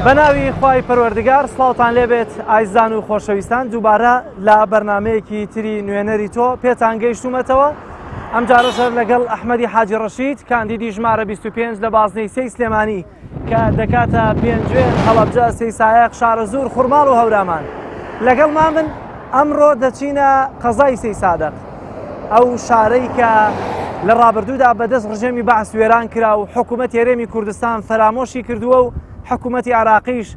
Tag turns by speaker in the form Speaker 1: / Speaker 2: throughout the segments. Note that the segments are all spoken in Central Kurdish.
Speaker 1: بەناوی خوای پەروەردگار سڵاوتان لێبێت ئایزان و خۆشەویستان دووبارە لە بەرنمەیەکی تری نوێنەری تۆ پێتان گەیشتومەتەوە ئەم جارەشەر لەگەڵ ئەحمەدی حاجی ڕەشید کاندیدی ژمارە 25 لە بازنەی سێی سلێمانی کە دەکاتە پێنجوێن، هەڵەبجە، سەیسایەق، شارەزوور، خورماڵ و هەورامان. لەگەڵمان بن ئەمڕۆ دەچینە قەزای سەیسادق، ئەو شارەی کە لە ڕابردوودا بەدەست ڕژێمی بەعس وێران کرا و حکوومەتی هەرێمی کوردستان فەرامۆشی کردووە و حکوومەتی عێراقیش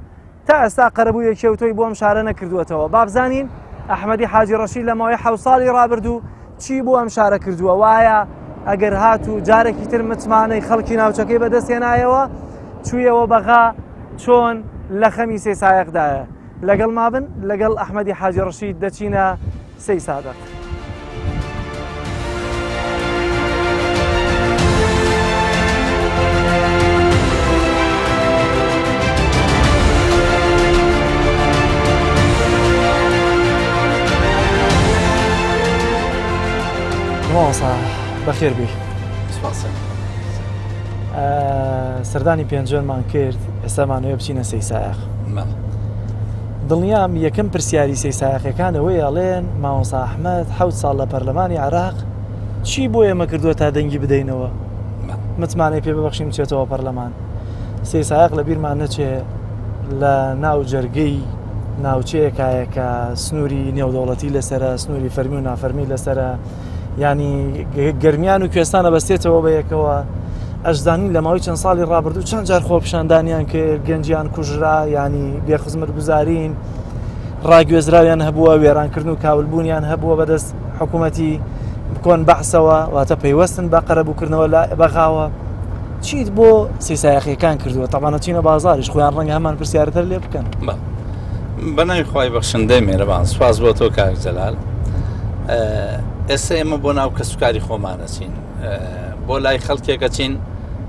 Speaker 1: تا ئێستا قەرەبوویەکی ئەوتۆی بۆ ئەم شارە نەکردووەتەوە. با بزانین ئەحمەدی حاجی ڕەشید لە ماوەی حەوت ساڵی ڕابردوو چی بۆ ئەم شارە کردووە وایە ئەگەر هات و جارێکی تر متمانەی خەڵکی ناوچەکەی بەدەستهێنایەوە چوویەوە بەغا چۆن لە خەمی سێ سایەقدایە لەگەڵ مابن لەگەڵ ئەحمەدی حاجی ڕەشید دەچینە سەی سادق. مامۆستا بەخێر بێی.
Speaker 2: سپاس.
Speaker 1: سەردانی پێنجوێنمان کرد ئێستا مانەوە بچینە سەی سایەق. دڵنیام یەکەم پرسیاری سەی سایەقەکان ئەوەیە ئەڵێن مامۆستا ئەحمەد حەوت ساڵ لە پەرلەمانی عێراق چی بۆ ئێمە کردووە تا دەنگی بدەینەوە متمانەی پێ ببەخشین بچێتەوە پەرلەمان سەی سایەق لە بیرمان نەچێ لە ناو جەرگەی ناوچەیەکایە کە سنووری نێودەوڵەتی لەسرە سنووری فەرمی و نافەرمی لەسرە ینی گەرمیان و کوێستانە بەستێتەوە بە یەکەوە ئەشزانین لە ماوەی چەند ساڵی ڕابردوو چەند جار خۆپیشاندانیان کرد گەنجیان کوژرا ینی بێخزمەت گوزارین ڕاگوێزراویان هەبووە وێرانکردن و کاولبوونیان هەبووە بەدەست حکوومەتی کۆن بەعسەوە واتە پەیوەستن بە قەرەبووکردنەوە لە بەغاوە چیت بۆ سیسایەقیەکان کردووە تەبانە چینە بازاریش خۆیان ڕەنگە هەمان پرسیارتر لێ بکەن
Speaker 2: بەناوی خوای بەخشندەی مێرەبان سوپاس بۆ تۆ کاک جەلال ئێستا ئێمە بۆ ناو کەسوکاری خۆمانەچین بۆ لای خەڵکێکەچین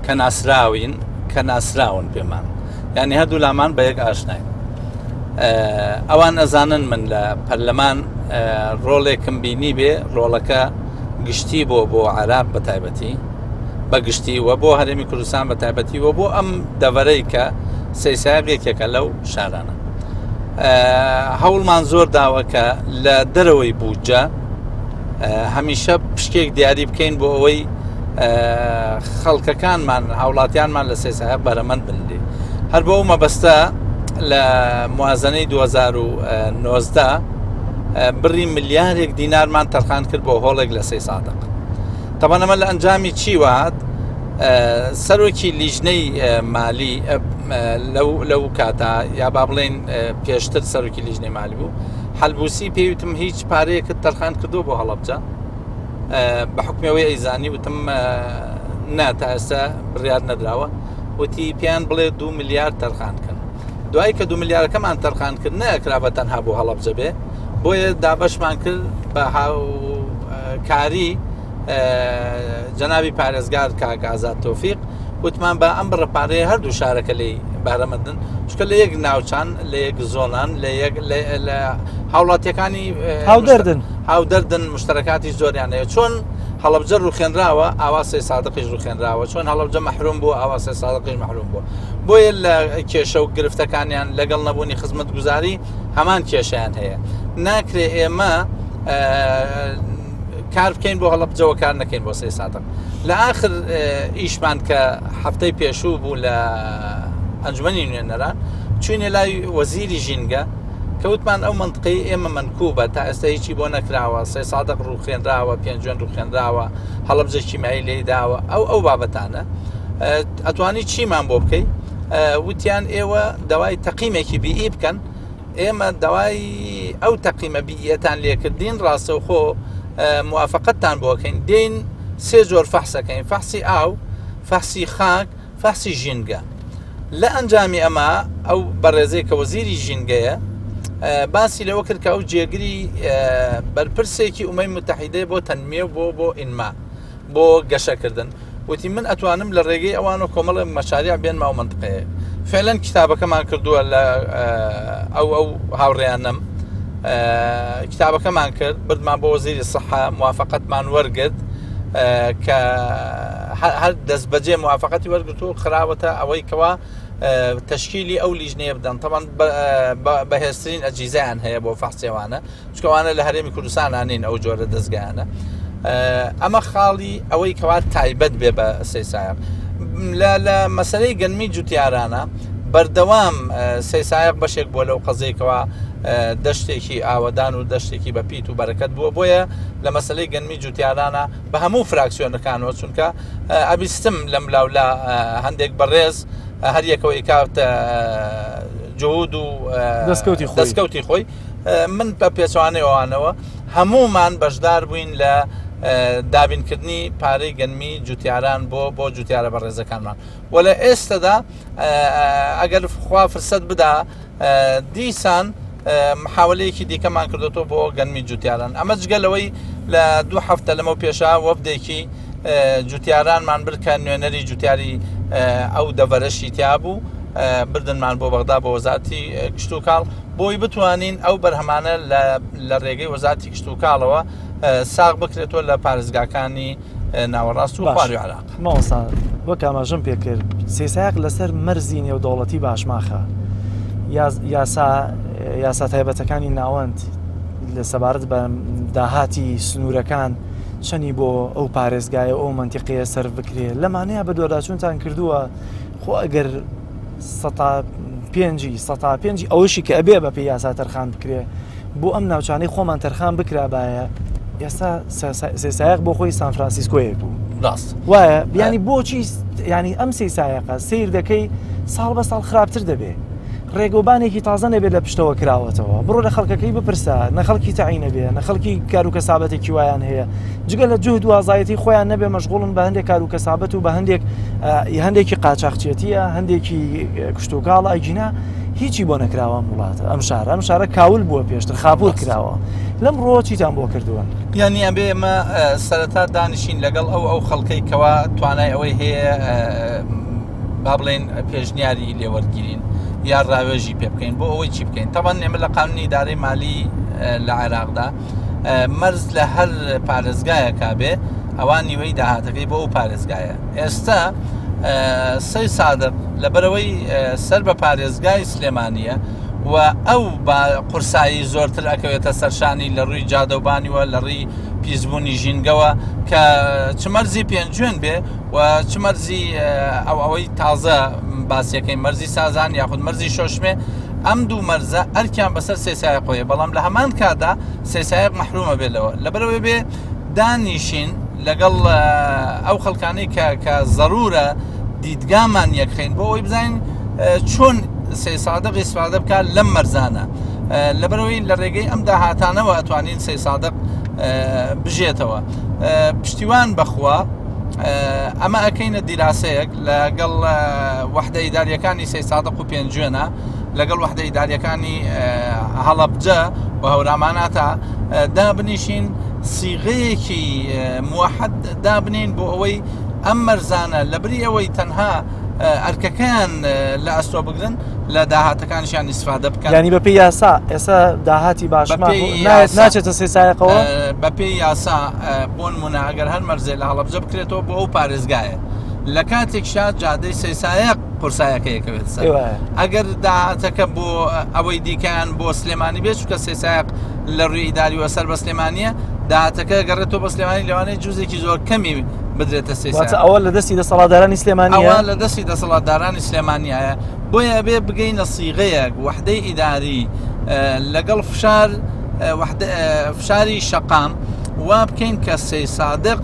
Speaker 2: کە ناسراوین کە ناسراون پێمان یعنی هەردوو لامان بە یەک ئاشناین ئەوان ئەزانن من لە پەرلەمان ڕۆڵێکم بینی بێ ڕۆڵەکە گشتی بۆ بۆ عراق بە تایبەتی بە گشتی و بۆ هەرێمی کوردستان بە تایبەتی و بۆ ئەم دەڤەرەی کە سەیسایق یەکێکە لەو شارانە هەوڵمان زۆر داوە کە لە دەرەوەی بودجە هەمیشە پشکێک دیاری بکەین بۆ ئەوەی خەڵکەکانمان هاوڵاتیانمان لە سێسایە بەرەمەند بن لێ هەر بۆ مەبەستە لە موازنەی 2019 بڕی ملیارێک دینارمان تەرخان کرد بۆ هۆڵێک لە سێ سادق تەبعەن ئەمە لە ئەنجامی چی وهات سەرۆکی لیژنەی مالی لەو لەو کاتا یا با بڵێن پێشتر سەرۆکی لیژنەی مالی بوو حەلبوسی پێوتم هیچ پارەیەکت تەرخان کردو بۆ هەڵەبجە بە حکمەوەی ئەیزانی وتم نا تا ئێستا بڕیار نەدراوە وتی پێیان بڵێ دو ملیار تەرخان کەن دوای کە دو ملیارەکەمان تەرخان کرد نەکرا بە تەنها بۆ هەڵەبجە بێ بۆیە دابەشمان کرد بە هاوکاری جەنابی پارێزگار کاک ئازاد تۆفیق وتمان بە ئەم بڕە پارەیە هەردوو شارەکە لێی بەهرەمەندن چونکە لە یەک ناوچان لە یەک زۆنان لە یەک لە هاوڵاتیەکانی
Speaker 1: هاودەردن
Speaker 2: هاودەردن مشتەرەکاتی زۆریان هەیە چۆن هەڵەبجە ڕوخێنراوە ئاوا سێ سادقیش ڕوخێنراوە چۆن هەڵەبجە مەحروم بوو ئاوا سێ سادقیش مەحروم بوو بۆیە لە کێشە و گرفتەکانیان لەگەڵ نەبوونی خزمەتگوزاری هەمان کێشیان هەیە ناکرێ ئێمە کار بکەین بۆ هەڵەبجەوە کار نەکەین بۆ سێ ساتە لە ئاخر ئیشمان کە هەفتەی پێشوو بوو لە ئەنجومەنی نوێنەران چوینە لای وەزیری ژینگە کەوتمان ئەو منطقەی ئێمە منکوبە تا ئێستا هیچی بۆ نەکراوە سێ سادق ڕوخێنراوە پێنجوێن ڕوخێنراوە هەڵەبجە کیمایی لێی داوە ئەو ئەو بابەتانە ئەتوانی چیمان بۆ بکەی وتیان ئێوە داوای تەقیمێکی بیئی بکەن ئێمە داوای ئەو تەقیمە بیئیەتان لێکردین ڕاستەوخۆ موافقەتتان بۆکەین دێین سێ جۆر فەحسەکەین فەحسی ئاو فەحسی خاک فەحسی ژینگە لە ئەنجامی ئەمە ئەو بەڕێزەی کە وەزیری ژینگەیە باسی لەوە کرد کە ئەو جێگری بەرپرسێکی ئومەی متحیدەیە بۆ تەنمیە و بۆ بۆ ئینما بۆ گەشەکردن وتی من ئەتوانم لە ڕێگەی ئەوان و کۆمەڵێک مەشاریع بێنمە ئەو منطقەیە فعلەن کتابەکەمان کردووە لە ئەو ئەو هاوڕێیانم کتابەکەمان کرد بردمان بۆ وەزیری سەحە موافقەتمان وەرگرت کە هەر دەستبەجێ موافقەتی وەرگرت و خراوەتە ئەوەی کەوا. تەشکیلی ئەو لیژنەیە بدەن تەبعەن بەهێزترین ئەجیزیان هەیە بۆ فەحسێوانە چکەوانە لە هەرێمی کوردستان نین ئەو جۆرە دەستگایانە ئەمە خاڵی ئەوەی کەوا تایبەت بێ بە سەیدسایەق لە مەسلەی گەنمی جوتیارانە بەردەوام سەیدسایەق بەشێک بووە لەو قەزەیەکەوە دەشتێکی ئاوەدان و دەشتێکی بە پیت و بەرەکەت بووە بۆیە لە مەسلەی گەنمی جوتیارانە بە هەموو فراکسیۆنەکانەوە چونکە ئەبیستم لەم لاولا هەندێک بەڕێز هەر یەکەوە ئیکات جهود و
Speaker 1: دەستکەوتی خۆی
Speaker 2: دەستکەوتی خۆی من بە پێچوانەی ئەوانەوە هەمومان بەشدار بووین لە دابینکردنی پارەی گەنمی جوتیاران بۆ بۆ جوتیارە بەڕێزەکانمان و لە ئێستەدا ئەگەر خوا فرسەت بدا دیسان محاولەیەکی دیکەمان کردوەوە بۆ گەنمی جوتیاران ئەمە جگە لەوەی لە دوو هەفتە لەمە پێشا وەفدێکی جوتیارانمان برد کە نوێنەری جوتیاری ئەو دەڤەرەشی تیا بوو بردنمان بۆ بەغدا بۆ وەزارتی کشتتوکاڵ بۆی بتوانین ئەو بەرهەمانە لە ڕێگەی وەزارتی کشتتوکاڵەوە ساغ بکرێتەوە لە پارێزگاکانی ناوەڕاست و خواری عراق.
Speaker 1: مامۆستا وەک ئاماژەم پێکرد سێسایق لەسەر مەرزی نێودەوڵەتی باشماخە یاسا یاسا تایبەتەکانی ناوەند لە سەبارەت بە داهاتی سنوورەکان چەنی بۆ ئەو پارێزگایە ئەو منتیقەیە سەر بکرێ لەمانەیە بە دووەداچوونتان کردووە خۆ ئەگەر سەتا پێنجی سەتا پێنجی ئەوەشی کە ئەبێ بە پێی یاسا تەرخان بکرێ بۆ ئەم ناوچانەی خۆمان تەرخان بکرابایە ئێستا سێسایق بۆ خۆی سان فرانسیسکۆیەک بوو
Speaker 2: ڕاست
Speaker 1: وایە بیانی بۆچی ینی ئەم سێسایەقە سیر دەکەی ساڵ بە ساڵ خراپتر دەبێ ڕێگەوبانێکی تازە نەبێت لە پشتەوە کراوەتەوە بڕۆ لە خەڵکەکەی بپرسە نە خەڵکی تەعی نەبێ نە خەڵکی کار و کەسابەتێکی وایان هەیە جگە لە جوهد و ئازایەتی خۆیان نەبێ مەشغوڵن بە هەندێک کار و کەسابەت و بە هەندێک هەندێکی قاچاخچێتیە هەندێکی کشتوکاڵ ئەگینا هیچی بۆ نەکراوە ئەم وڵاتە ئەم شارە ئەم شارە کاول بووە پێشتر خاپور کراوە لەم ڕۆ چیتان بۆ کردووە
Speaker 2: یعنی ئەبێ ئێمە سەرەتا دانیشین لەگەڵ ئەو ئەو خەڵکەی کەوا توانای ئەوەی هەیە با بڵێن پێشنیاری لێوەرگین یا ڕاوێژی پێ بکەین بۆ ئەوەی چی بکەین تەبەن ئێمە لە قانونی ئیدارەی مالی لە عێراقدا مەرز لە هەر پارێزگایەکا بێ ئەوە نیوەی داهاتەکەی بۆ ئەو پارێزگایە ئێستا سەی سادق لەبەرەوەی سەر بە پارێزگای سلێمانیە و ئەو قورسایی زۆرتر ئەکەوێتە سەرشانی لە ڕووی جادەوبانیوە لە ڕێی پیسبوونی ژینگەوە کە چ مەرزی پێنجوێن بێ و چ مەرزی ئەو ئەوەی تازە باسیەکەی مەرزی سازان یاخود مەرزی شۆشمێ ئەم دوو مەرزە ئەرکیان بەسەر سێسایەقۆیە بەڵام لە هەمان کاتدا سێسایەق مەحرومە بێت لەوە لەبەرەوەی بێ دانیشین لەگەڵ ئەو خەڵکانەی کە کە زەرورە دیدگامان یەکخین بۆ ئەوەی بزانین چۆن سەیدسادق ئیسفادە بکات لەم مەرزانە لەبەرەوەی لە ڕێگەی ئەم داهاتانەوە ئەتوانین سەیدسادق بژێتەوە پشتیوان بەخوا ئەمە ئەەکەینە دیراسەیەک لەگەڵ وەحدە ئیداریەکانی سەیدسادق و پێنجوێنە لەگەڵ وەحدە ئیداریەکانی هەڵەبجە و هەوراماناتا دابنیشین سیغەیەکی موحد دابنین بۆ ئەوەی ئەم مەرزانە لەبری ئەوەی تەنها ئەرکەکەیان لە ئەستۆ بگرن لە داهاتەکانیشان ئیسفادە بکەن
Speaker 1: ینی بەپی یاسا ئێستا داهاتی باشمان ناچێتە سێسایەقەوە
Speaker 2: بەپی یاسا بۆن مونە ئەگەر هەر مەرزێ لە هەڵەبجە بکرێتەوە بۆ ئەو پارێزگایە لە کاتێکشا جادەی سەیسایەق قورسایەکە یەکەوێت سەر ئەگەر داهاتەکە بۆ ئەوەی دیکەیان بۆ سلێمانی بێت چونکە سەیسایەق لە ڕووی ئیداریوە سەر بە سلێمانیە داهاتەکە گەڕێتەوە بە سلێمانی لەوانەیە جوزێکی زۆر کەمی بدرێتە سەیسایەق
Speaker 1: ئەوە لە دەستی دەسەڵاتدارانی سلێمانی
Speaker 2: ئەوە لە دەستی دەسەڵاتدارانی سلێمانیایە بۆیە ئەبێ بگەینە سیغەیەک وەحدەی ئیداری لەگەڵ فشار فشاری شەقام وا بکەین کە سەی سادق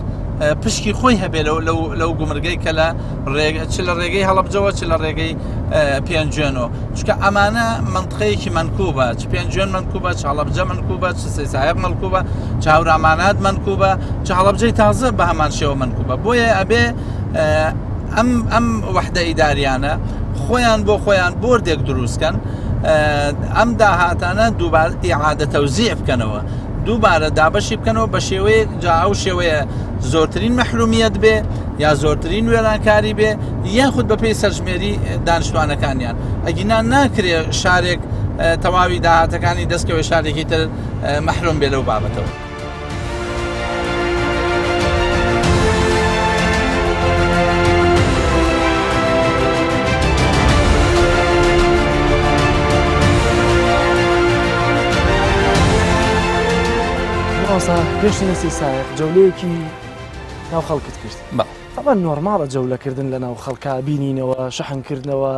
Speaker 2: پشکی خۆی هەبێ لەو لەو لەو گومرگەی کە لە چ لە ڕێگەی هەڵەبجەوە چ لە ڕێگەی پێنجوێنەوە چونکە ئەمانە منطقەیەکی منکوبە چ پێنجوێن منکوبە چ هەڵەبجە منکوبە چ سەیسایق منکوبە چ هەورامانات منکوبە چ هەڵەبجەی تازە بە هەمان شێوە منکوبە بۆیە ئەبێ ئەم ئەم وەحدە ئیداریانە خۆیان بۆ خۆیان بۆردێک دروستکەن ئەم داهاتانە دووبار ئیعادە تەوزیع بکەنەوە دووبارە دابەشی بکەنەوە بە شێوەیەک جا ئەو شێوەیە زۆرترین مەحرومیەت بێ یا زۆرترین وێرانکاری بێ یاخود بەپێی سەرژمێری دانیشتوانەکانیان ئەگینا ناکرێ شارێک تەواوی داهاتەکانی دەستکەوێت شارێکی تر مەحروم بێ لەو بابەتەوە.
Speaker 1: مامۆستا گەشتینە سیسایەق جەولەیەکی ناو خەڵکت کرد تەبعەن نۆرماڵە جەولەکردن لە ناو خەڵکا بینینەوە شەحنکردنەوە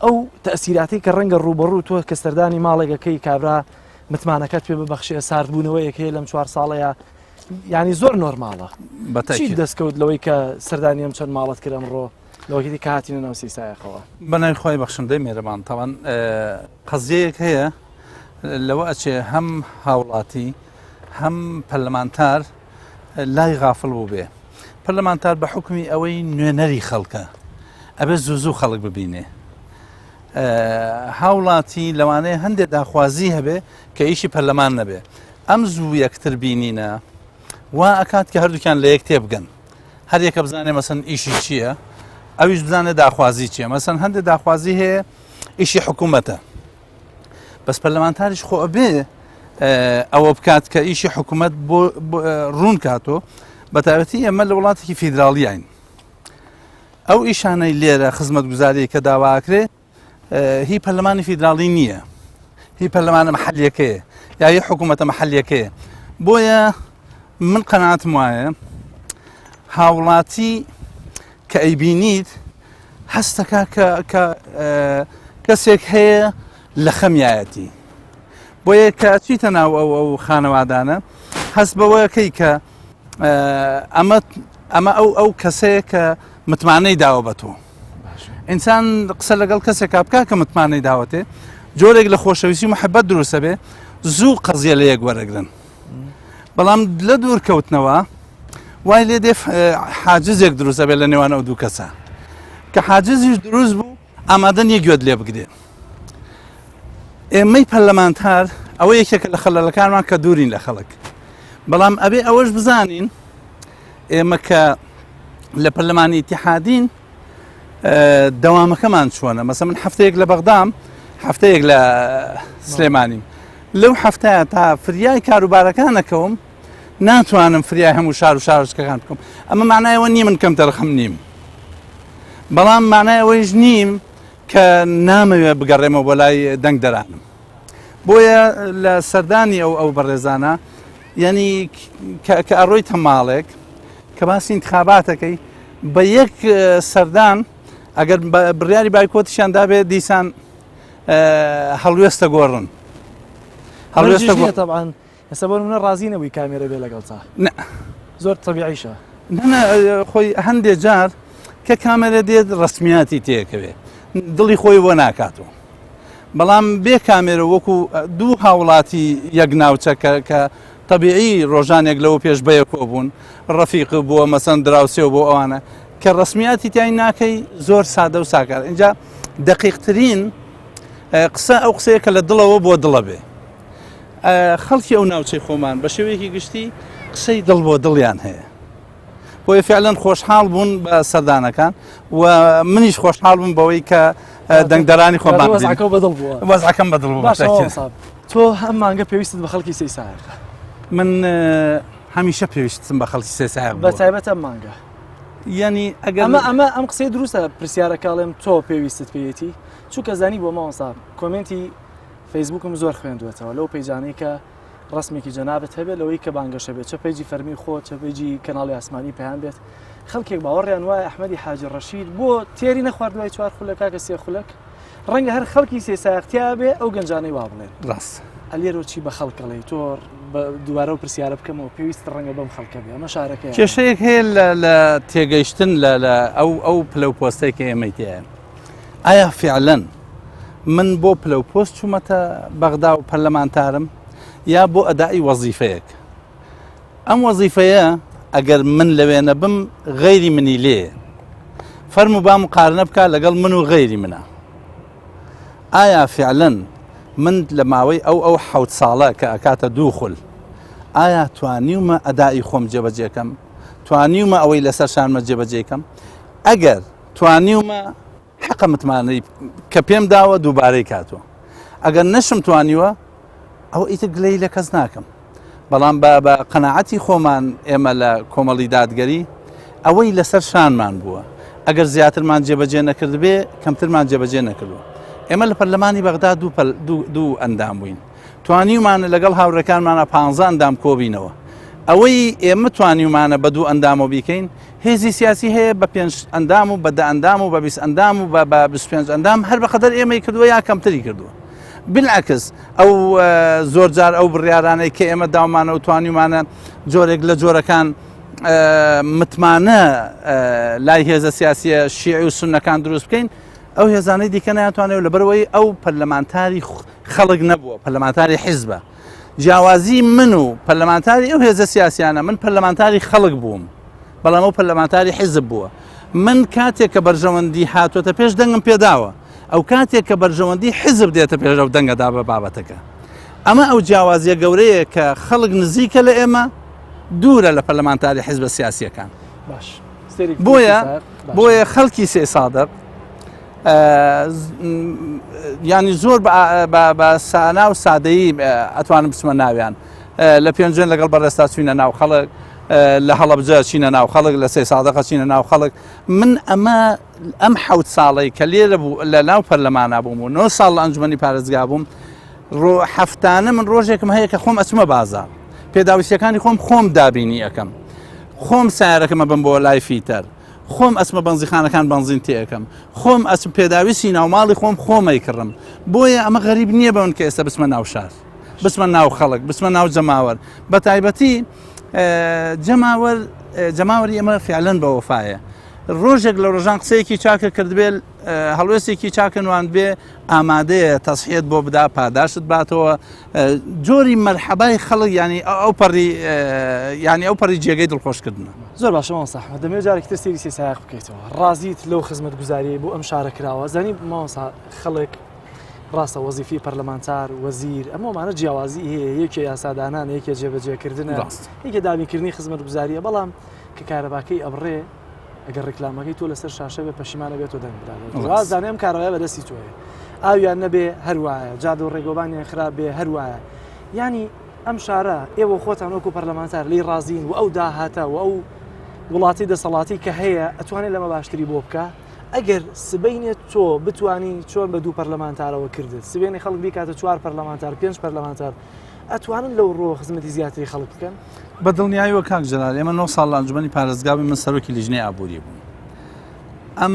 Speaker 1: ئەو تەسیراتی کە ڕەنگە ڕوبەڕوو تۆ کە سەردانی ماڵێکەکەی کابرا متمانەکەت پێ ببەخشێ ساردبوونەوەیەک هەیە لەم چوار ساڵەیە ینی زۆر نۆرماڵە چی دەستکەوت لەوەی کە سەردانی ئەم چەند ماڵت کرد ئەمڕۆ لەوەی کە هاتینە ناو سیسایەقەوە
Speaker 2: بەناوی خی بەخشندەی مێرەبان تاوان قەزیەیەک هەیە لەوە ئەچێ هەم هاوڵاتی هەم پەرلەمانتار لای غافڵ بووبێ پەرلەمانتار بە حکومی ئەوەی نوێنەری خەڵکە ئەبێ زوو زوو خەڵک ببینێ هاوڵاتی لەوانەیە هەندێک داخوازی هەبێ کە ئیشی پەرلەمان نەبێ ئەم زوو یەکتر بینینە وا ئەکات کە هەردووکیان لە یەک تێبگەن هەر یەکە بزانێ مەسەن ئیشی چییە ئەویش بزانێ داخوازی چییە مەسەن هەندێک داخوازی هەیە ئیشی حکوومەتە بەس پەرلەمانتاریش خۆ ئەبێ ئەوە بکات کە ئیشی حکوومەت بۆ ڕوون کاتۆ بە تایبەتی ئێمە لە وڵاتێکی فیدراڵیین ئەو ئیشانەی لێرە خزمەتگوزاری کە داواکرێ هی پەرلەمانی فیدراڵی نییە هی پەرلەمانە محلیەکەیە یا هی حکوومەتە محلیەکەیە بۆیە من قەناتم وایە هاوڵاتی کە ئەیبینیت هەستەکا کە کە کەسێک هەیە لە خەمیایەتی بۆیە کە ئەچیتە ناو ئەو ئەو خانەوادانە هەست بەوەکەی کە ئەمە ئەمە ئەو ئەو کەسەیە کە متمانەی داوە بە تۆ ئینسان قسە لەگەڵ کەسێکا بکە کە متمانەی داوەتێ جۆرێک لە خۆشەویستی محبەت دروستە بێ زوو قەزیە لە یەک وەرەگرن بەڵام لە دوور کەوتنەوە وای لێ دێ حاجزێک دروست ئەبێت لە نێوان ئەو دوو کەسە کە حاجزیش دروست بوو ئامادە نییە گوێت لێ بگرێ ئێمەی پەرلەمانتار ئەوە یەکێکە لە خەلەلەکانمان کە دوورین لە خەڵک بەڵام ئەبێ ئەوەش بزانین ئێمە کە لە پەرلەمانی ئیتیحادین دەوامەکەمان چۆنە مەسە من هەفتەیەک لە بەغدام هەفتەیەک لە سلێمانیم لەو هەفتەیە تا فریای کاروبارەکانەکەوم ناتوانم فریای هەموو شار و شارۆچکەکان بکەم ئەمە معنای ئەوە نییە من کەم تەرخەم نیم بەڵام معنای ئەوەیش نیم کە نامەوێت بگەڕێمەوە بۆ لای دەنگدەرانم بۆیە لە سەردانی ئەو ئەو بەڕێزانە یعنی کە ئەڕۆیتە ماڵێک کە باسی انتخاباتەکەی بە یەک سەردان ئەگەر بڕیاری بایکۆتیشیان دابێت دیسان هەڵوێستە گۆڕن
Speaker 1: هەڵوێستە طبعا ئێستا بۆ نمونە ڕازی نەبووی کامێرە بێ لەگەڵتا؟
Speaker 2: نا.
Speaker 1: زۆر تەبیعیشە.
Speaker 2: نا خۆی هەندێ جار کە کامێرە دێت ڕسمیاتی تێکەوێ دڵی خۆی بۆ ناکاتەوە بەڵام بێ کامێرە وەکو دوو هاوڵاتی یەک ناوچە کە کە طبیعی ڕۆژانێک لەوە پێش بەیەکۆ بوون ڕەفیق بووە مەسەن دراوسێ بۆ ئەوانە کە ڕسمیاتی تای ناکەی زۆر سادە و ساکار اینجا دقیقترین قسە ئەو قسەیە کە لە دڵەوە بۆ دڵە بێ خەڵکی ئەو ناوچەی خۆمان بە شێوەیەکی گشتی قسەی دڵ بۆ دڵیان هەیە بۆیە فعلەن خۆشحاڵ بوون بە سەردانەکان و منیش خۆشحاڵ بووم بەوەی کە دەنگدەرانی خۆم
Speaker 1: وەزعەکە بەدڵ بووە
Speaker 2: وەزعەکەم بەدڵ بوو
Speaker 1: تۆ ئەم مانگە پێویستت بە خەڵکی سێ سایەقە
Speaker 2: من هەمیشە پێویستم بە خەڵکی سێ سایەق
Speaker 1: بە تایبەت ئەم مانگە
Speaker 2: یعنی ئەگەر
Speaker 1: ئەمە ئەمە ئەم قسەی دروستە پرسیارەکەڵێم تۆ پێویستت پێیەتی چونکە زانی بۆ مامۆستا کۆمێنتی فەیسبووکم زۆر خوێندووەتەوە لەو پەیجانەی کە ڕسمێکی جەنابت هەبێت لەوەی کە بانگەشە بێت چە پەیجی فەرمی خۆ چە پەیجی کەناڵی ئاسمانی پەیام بێت خەڵکێک باوەڕیان وایە ئەحمەدی حاجی ڕەشید بۆ تێری نەخواردوای چوار خولەک کاکە سێ خولەک ڕەنگە هەر خەڵکی سێ ساختیا بێ ئەو گەنجانەی وا بڵێن
Speaker 2: ڕاست
Speaker 1: ئەلێرۆ چی بە خەڵکەڵی تۆ دووارە و پرسیارە بکەمەوە پێویست ڕەنگە بەم خەڵکە بێ ئەمە شارەکە
Speaker 2: کێشەیەک هەیە لە تێگەیشتن لە ئەو ئەو پلە و پۆستێک کە ئێمەی تێیە ئایا فعلەن من بۆ پلە و پۆست چوومەتە بەغدا و پەرلەمانتارم یا بۆ ئەدائی وەزیفەیەک ئەم وەزیفەیە ئەگەر من لەوێ نەبم غەیری منی لێ فەرمو با مقارنە بکە لەگەڵ من و غەیری منە ئایا فعلەن من لە ماوەی ئەو ئەو حەوت ساڵە کە ئەکاتە دوو خول ئایا توانیومە ئەدائی خۆم جێبەجێکەم توانیومە ئەوەی لەسەر شانمە جێبەجێکەم ئەگەر توانیومە حەقە متمانەی کە پێم داوە دووبارەی کاتەوە ئەگەر نەشم توانیوە ئەوە ئیتر گلەی لە کەس ناکەم بەڵام بە بە قەنەعەتی خۆمان ئێمە لە کۆمەڵی دادگەری ئەوەی لەسەر شانمان بووە ئەگەر زیاترمان جێبەجێ نەکردبێ کەمترمان جێبەجێ نەکردووە ئێمە لە پەرلەمانی بەغدا دوو ئەندام بووین. توانیومانە لەگەڵ هاوڕێکانمانە پانزە ئەندام کۆبینەوە. ئەوەی ئێمە توانیومانە بە دوو ئەندامەوە بیکەین، هێزی سیاسی هەیە بە پێنج ئەندام و بە دە ئەندام و بە 20 ئەندام و بە 25 ئەندام هەر بەقەدەر ئێمەی کردووە یا کەمتری کردووە. بالعکس ئەو زۆر جار ئەو بڕیارانەی کە ئێمە داومانە و توانیومانە جۆرێک لە جۆرەکان متمانە لای هێزە سیاسیە شیعی و سونەکان دروست بکەین ئەو هێزانەی دیکە ناتوانێت لەبەرەوەی ئەو پەرلەمانتاری خەڵک نەبووە پەرلەمانتاری حیزبە جیاوازی من و پەرلەمانتاری ئەو هێزە سیاسیانە من پەرلەمانتاری خەڵک بووم بەڵام ئەو پەرلەمانتاری حیزب بووە من کاتێک کە بەرژەوەندی هاتوۆتە پێش دەنگم پێداوە ئەو کاتێک کە بەرژەوەندی حیزب دێتە پێش ئەو دەنگەدا بە بابەتەکە ئەمە ئەو جیاوازیە گەورەیە کە خەڵک نزیکە لە ئێمە دوورە لە پەرلەمانتاری حیزبە سیاسیەکان
Speaker 1: باش
Speaker 2: بۆیە بۆیە خەڵکی سێ سادق ینی زۆر بە سانا و سادەیی ئەتوانم بچمە ناویان لە پێنجوێن لەگەڵ بەڕێستا چوینە ناو خەڵک لە هەڵەبجە چینە ناو خەڵک لە سێ سادەقە چینە ناو خەڵک من ئەمە ئەم حەوت ساڵەی کە لێرە بوو لە ناو پەرلەمانا بووم و نۆ ساڵ لە ئەنجومەنی پارێزگا بووم ڕۆ هەفتانە من ڕۆژێکم هەیە کە خۆم ئەچمە بازار پێداویستیەکانی خۆم خۆم دابینی ئەەکەم خۆم سیارەکەمە بم بۆ لای فیتەر خۆم ئەچمە بەنزیخانەکان بەنزین تێەکەم خۆم ئەچم پێداویستی ناوماڵی خۆم خۆمەی کڕم بۆیە ئەمە غەریب نییە بەون کە ئێستا بچمە ناو شار بچمە ناو خەڵک بچمە ناو جەماوەر بە تایبەتی جەماوەر جەماوەری ئەمە فعلەن بە وەفایە ڕۆژێک لە ڕۆژان قسەیەکی چاکە کردبێ هەڵوێستێکی چاکە نواندبێ ئامادەیە تەسحیت بۆ بدا پاداشت باتەوە جۆری مەرحەبای خەڵک ینی ئەو پەڕی ینی ئەو پەڕی جێگەی دڵخۆشکردنە.
Speaker 1: زۆر باشە مامۆستا ئەحمەد دەمەوێت جارێکی تر سەیری سێ سایەق بکەیتەوە ڕازیت لەو خزمەتگوزاریەی بۆ ئەم شارە کراوە زانی مامۆستا خەڵک ڕاستە وەزیفی پەرلەمانتار وەزیر ئەمەمانە جیاوازی هەیە یەکێ یاسادانان یەکێ جێبەجێکردنە یەکێ دابینکردنی خزمەتگوزاریە بەڵام کە کارەباکەی ئەبڕێ ئەگەر ڕیکلامەکەی تۆ لەسەر شاشە بێ پەشیمانە بێت تۆ دەنگ بدات وازانێ ئەم کارەبای بەدەستی تۆیە ئاویان نەبێ هەروایە جادە و ڕێگۆبانیان خراپ بێ هەروایە ینی ئەم شارە ئێوە خۆتان وەکو پەرلەمانتار لی ڕازین و ئەو داهاتە و ئەو وڵاتی دەسەڵاتی کە هەیە ئەتوانێت لەمە باشتری بۆ بکە ئەگەر سبینێ تۆ بتانی چۆن بە دوو پەرلەمانتارەوە کردت سبێنی خەڵک بیکاتە چوار پەرلەمانتار پێنج پەرلەمانتار ئەتوانن لەو ڕۆ خزمەتی زیاتری خەڵک بکەن؟
Speaker 2: بە دڵنیاییەوە کاک جەلال ئێمە 9 ساڵ لە ئەنجومەنی پارێزگا بووین من سەرۆکی لیژنەی ئابووری بووم ئەم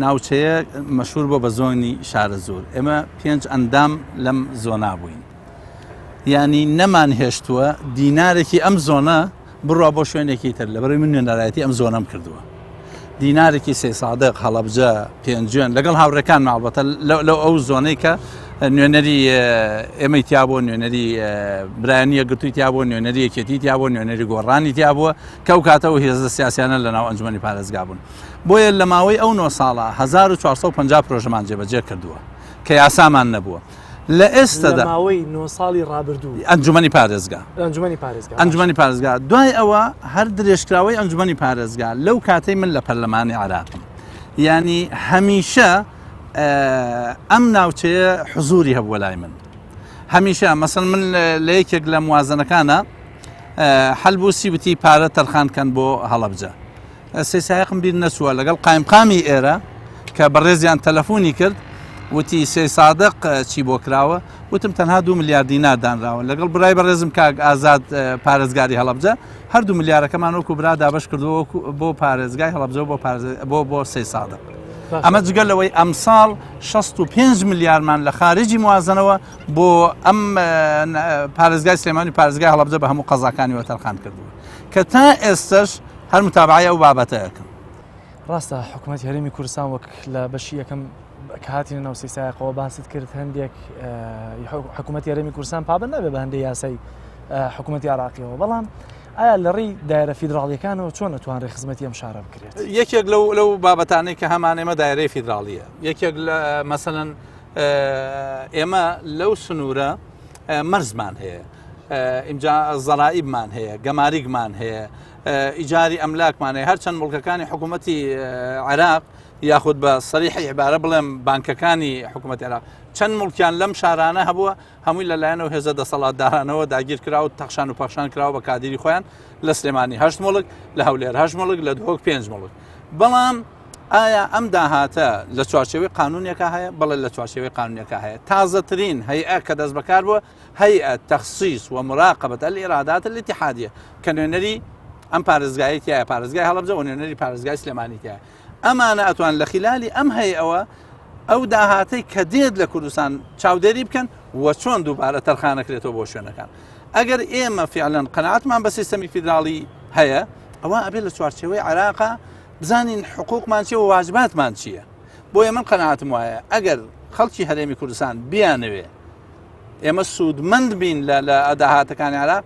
Speaker 2: ناوچەیە مەشهور بۆ بە زۆنی شارەزوور ئێمە پێنج ئەندام لەم زۆنا بووین یعنی نەمان هێشتووە دینارێکی ئەم زۆنە بڕوا بۆ شوێنێکی تر لەبەرەوەی من نوێنەرایەتی ئەم زۆنەم کردووە دینارێکی سێ سادق هەڵەبجە پێنجوێن لەگەڵ هاوڕێکان ماڵبەتە لەو ئەو زۆنەی کە نوێنەری ئێمەی تیا بۆ نوێنەری برایانی یەکگرتووی تیا بۆ نوێنەری یەکێتی تیا بۆ نوێنەری گۆڕانی تیا بووە کە ئەو کاتە و هێزە سیاسیانە لە ناو ئەنجومەنی پارێزگا بوون بۆیە لە ماوەی ئەو 9 ساڵە 1450 پرۆژەمان جێبەجێ کردووە کە یاسامان نەبووە لە ئێستادا
Speaker 1: ماوەی 9 ساڵی ڕابردوو
Speaker 2: ئەنجومەنی پارێزگا
Speaker 1: ئەنجومەنی پارێزگا
Speaker 2: ئەنجومەنی پارێزگا دوای ئەوە هەر درێژکراوەی ئەنجومەنی پارێزگا لەو کاتەی من لە پەرلەمانی عراقم ینی هەمیشە ئەم ناوچەیە حزوری هەبووە لای من هەمیشە مەسن من لە یەکێک لە موازنەکانە حەلبوسی وتی پارە تەرخان کەن بۆ هەڵەبجە سێ سایەقم بیر نەچووە لەگەڵ قایمقامی ئێرە کە بەڕێزیان تەلەفۆنی کرد وتی سێ سادق چی بۆ کراوە وتم تەنها دو ملیار دینار دانراوە لەگەڵ برای بەڕێزم کاک ئازاد پارێزگاری هەڵەبجە هەردوو ملیارەکەمان وەکو برا دابش کردووە بۆ پارێزگای هەڵەبجە بۆ بۆ بۆ سێ سادق ئەمە جگە لەوەی ئەمساڵ 65 ملیارمان لە خارجی موازنەوە بۆ ئەم پارێزگای سلێمانی پارێزگای هەڵەبجە بە هەموو قەزاکانی وە تەرخان کردووە کە تا ئێستش هەر متابعەی ئەو بابەتە ئەکەم.
Speaker 1: ڕاستە حکوومەتی هەرێمی کوردستان وەک لە بەشی یەکەم کە هاتینە ناو سیسایقەوە باست کرد هەندێک حکوومەتی هەرێمی کوردستان پابند نابێ بە هەندێک یاسای حکوومەتی عراقیەوە بەڵام ئایا لە ڕێی دایرە فیدراڵیەکانەوە چۆن ئەتوانرێ خزمەتی ئەم شارە بکرێت؟
Speaker 2: یەکێک لەو لەو بابەتانەی کە هەمان ئێمە دایرەی فیدراڵیە یەکێک لە مەسەلەن ئێمە لەو سنوورە مەرزمان هەیە ئینجا زەرائیبمان هەیە گەماریگمان هەیە ئیجاری ئەملاکمان هەیە هەرچەند مڵکەکانی حکوومەتی عێراق یاخود بە سەریحی عیبارە بڵێم بانکەکانی حکوومەت عێراق چەند مڵکیان لەم شارانە هەبووە هەمووی لەلایەن ئەو هێزە دەسەڵاتدارانەوە داگیر کرا و تەخشان و پەخشان کراوە بە کادیری خۆیان لە سلێمانی هەشت مڵک لە هەولێر هەشت مڵک لە دهۆک پێنج مڵک بەڵام ئایا ئەم داهاتە لە چوارچێوەی قانونێکا هەیە؟ بەڵێ لە چوارچێوەی قانونێکا هەیە. تازەترین هەیئە کە دەست بەکار بووە هەیئە تخصیص و مراقبە الإیرادات الاتحادیە کە نوێنەری ئەم پارێزگایەی تایە پارێزگای هەڵەبجە و نوێنەری پارێزگای سلێمانی تایە ئەمانە ئەتوان لە خلالی ئەم هەیئەوە ئەو داهاتەی کە دێت لە کوردستان چاودێری بکەن و چۆن دووبارە تەرخانەکرێتەوە بۆ شوێنەکان ئەگەر ئێمە فعلەن قەناعەتمان بە سیستەمی فیدراڵی هەیە ئەوە ئەبێت لە چوارچێوەی عێراقا بزانین حقوقمان چیە و واجباتمان چییە بۆیە من قەناعەتم وایە ئەگەر خەڵکی هەرێمی کوردستان بیانەوێ ئێمە سوودمەند بین لە لە داهاتەکانی عێراق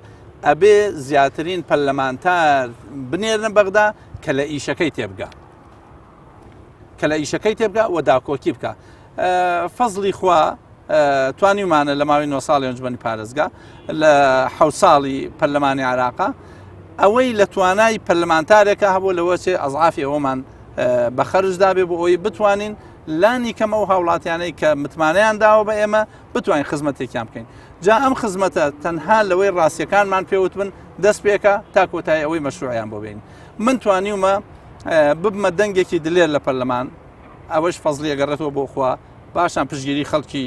Speaker 2: ئەبێ زیاترین پەرلەمانتار بنێرنە بەغدا کە لە ئیشەکەی تێبگا کە لە ئیشەکەی تێبگا و داکۆکی بکە فەزلی خوا توانیومانە لە ماوەی 9 ساڵی ئەنجومەنی پارێزگا لە حە ساڵی پەرلەمانی عراقا ئەوەی لە توانای پەرلەمانتارێکە هەبوو لەوە چێ ئەزعافی ئەومان بە خەرج دابێ بۆ ئەوەی بتوانین لانی کەم ئەو هاوڵاتیانەی کە متمانەیان داوە بە ئێمە بتوانین خزمەتێکیان بکەین جا ئەم خزمەتە تەنها لەوەی ڕاستیەکانمان پێوت بن دەست پێکە تا کۆتایی ئەوەی مەشروعیان بۆ بین من توانیومە ببمە دەنگێکی دلێر لە پەرلەمان ئەوەش فەزلی ئەگەڕێتەوە بۆ خوا پاشان پشگیری خەڵکی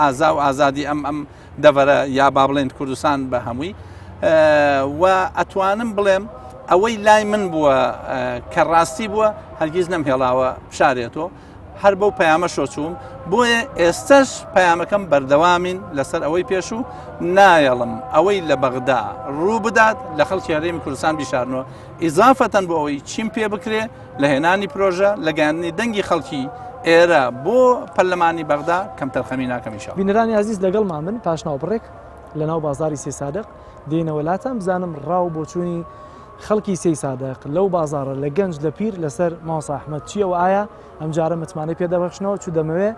Speaker 2: ئازا و ئازادی ئەم ئەم دەڤەرە یا با بڵێن کوردستان بە هەمووی و ئەتوانم بڵێم ئەوەی لای من بووە کە ڕاستی بووە هەرگیز نەمهێڵاوە بشارێتەوە هەر بەو پەیامە شۆچووم بۆیە ئێستش پەیامەکەم بەردەوامین لەسەر ئەوەی پێشوو نایەڵم ئەوەی لە بەغدا ڕوو بدات لە خەڵکی هەرێمی کوردستان بیشارنەوە ئیزافەتەن بۆ ئەوەی چیم پێ بکرێ لە هێنانی پرۆژە لە گەیاندنی دەنگی خەڵکی ئێرە بۆ پەرلەمانی بەغدا کەمتەرخەمی ناکەم ئینشاء اللە.
Speaker 1: بینەرانی ئازیز لەگەڵمان بن پاش ناوبڕێک لەناو بازاڕی سەیسادق دێینەوە لاتان بزانم ڕا و بۆچوونی خەڵکی سەیسادق لەو بازاڕە لە گەنج لە پیر لەسەر مامۆستا ئەحمەد چییە و ئایا ئەمجارە متمانەی پێ دەبەخشنەوە چو دەمەوێ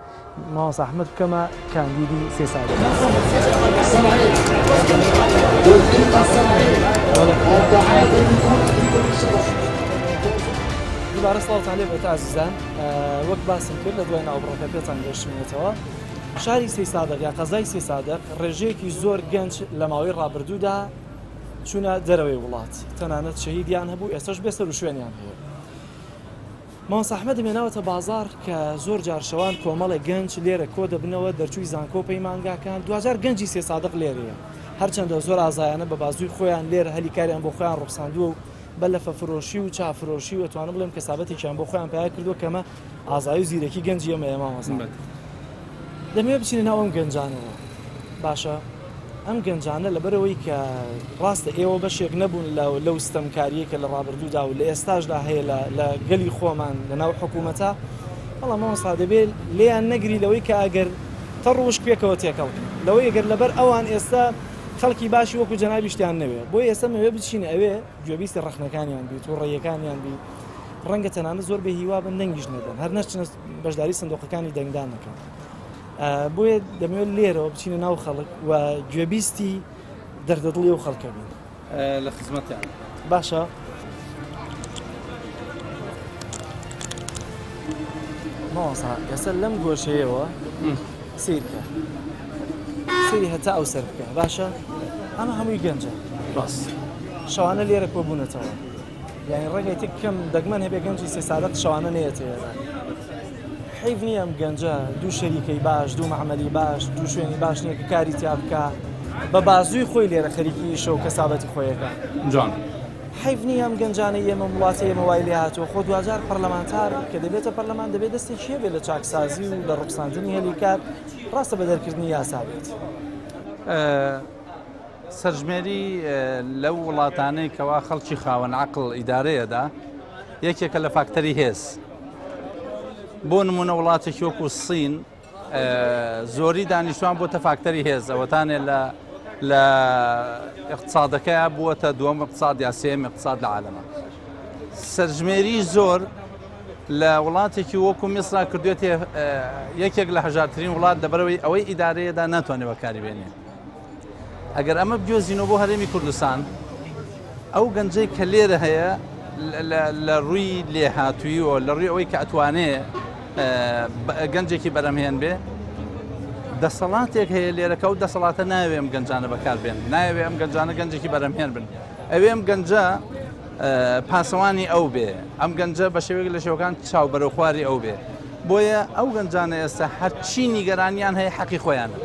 Speaker 1: مامۆستا ئەحمەد بکەمە کاندیدی سەیسادق. دووبارە سڵاوتان لێ بێت ئازیزان وەک باسم کرد لە دوای ناوبڕەکە پێتان گەشتمێتەوە شاری سەیسادق یا قەزای سەیسادق ڕێژەیەکی زۆر گەنج لە ماوەی ڕابردوودا چوونە دەرەوەی وڵات تەنانەت شەهیدیان هەبوو ئێستاش بێسەر و شوێنیان هەیە مامۆستا ئەحمەدم هێناوەتە بازاڕ کە زۆر جار شەوان کۆمەڵێک گەنج لێرە کۆ دەبنەوە دەرچووی زانکۆ و پەیمانگاکان دواجار گەنجی سێسادق لێرەیە هەرچەندە زۆر ئازایانە بە بازووی خۆیان لێرە هەلی کاریان بۆ خۆیان ڕوخساندووە و بە لەفە فرۆشی و چا فرۆشی و ئەتوانم بڵێم کەسابەتێکیان بۆ خۆیان پیا کردووە کەمە ئازایی و زیرەکی گەنجی ئێمەیە مامۆستا دەمەوێت بچینە ناو ئەم گەنجانەوە باشە ئەم گەنجانە لەبەرئەوەی کە ڕاستە ئێوە بەشێک نەبوون لە لەو ستەمکارییەی کە لە ڕابردوودا و لە ئێستاشدا هەیە لە لە گەلی خۆمان لە ناو حکوومەتە بەڵام مامۆستا دەبێ لێیان نەگری لەوەی کە ئەگەر تەڕ و وشک پێکەوە تێکەڵ کەن لەوەی ئەگەر لەبەر ئەوان ئێستا خەڵکی باشی وەکو جەنابیشتیان نەوێ بۆیە ئێستا مەوێ بچینە ئەوێ گوێبیستی ڕەخنەکانیان بی تووڕەیەکانیان بی ڕەنگە تەنانەت زۆر بێ هیوا بن دەنگیش نەدەن هەر نەچنە بەشداری سندوقەکانی دەنگدان نەکەن. بۆیە دەمەوێت لێرەوە بچینە ناو خەڵک و گوێبیستی دەردەدڵی ئەو خەڵکە بین
Speaker 2: لە خزمەتیان
Speaker 1: باشە مامۆستا ئێستا لەم گۆشەیەوە سیرکە سری هەتا ئەو سەر بکە باشە ئەمە هەمووی گەنجە
Speaker 2: ڕاست
Speaker 1: شەوانە لێرە کۆبوونەتەوە یانی ڕەنگە تێک کەم دەگمەن هەبێ گەنجی سێسادق شەوانە نەیەتە ئێرە. حەیف نییە ئەم گەنجە دوو شەریکەی باش، دوو مەعمەلی باش، دوو شوێنی باش نییە کە کاری تیا بکا، بە بازووی خۆی لێرە خەریکی ئیشە و کەسابەتی خۆیەکە.
Speaker 2: جوان.
Speaker 1: حەیف نییە ئەم گەنجانەی ئێمە وڵاتی ئێمە وای لێ هاتووە، خۆ دواجار پەرلەمانتار کە دەبێتە پەرلەمان دەبێ دەستێکی هەبێ لە چاکسازی و لە ڕوخساندنی هەلی کار، ڕاستە بە دەرکردنی یاسا بێت.
Speaker 2: سەرژمێری لەو وڵاتانەی کەوا خەڵکی خاوەن عەقڵ ئیدارەیەدا یەکێکە لە فاکتەری هێز بۆ نمونە وڵاتێکی وەکو سین زۆری دانیشتوان بۆتە فاکتەری هێز ئەوەتانێ لە لە اقتصادەکەی بووەتە دووەم اقتصاد یا سێم اقتصاد لە عالەمە سەرژمێری زۆر لە وڵاتێکی وەکو میسرا کردوێتێ یەکێک لە هەژارترین وڵات لەبەرەوەی ئەوەی ئیدارەیەدا ناتوانێت بەکاری بێنێ ئەگەر ئەمە بگوێزینەوە بۆ هەرێمی کوردستان ئەو گەنجەی کە لێرە هەیە لە ڕووی لێهاتوویەوە لە ڕووی ئەوەی کە ئەتوانێ گەنجێکی بەرەمهێن بێ دەسەڵاتێک هەیە لێرەکە و دەسەڵاتە ناوێ ئەم گەنجانە بەکاربێن ناوێ ئەم گەنجانە گەنجێکی بەرەمهێن بن ئەوێ ئەم گەنجە پاسەوانی ئەو بێ، ئەم گەنجە بە شێوەیەک لە شێوەکان چاو بەرەو خواری ئەو بێ. بۆیە ئەو گەنجانە ئێستا هەرچی نیگەرانیان هەیە حەقی خۆیانە.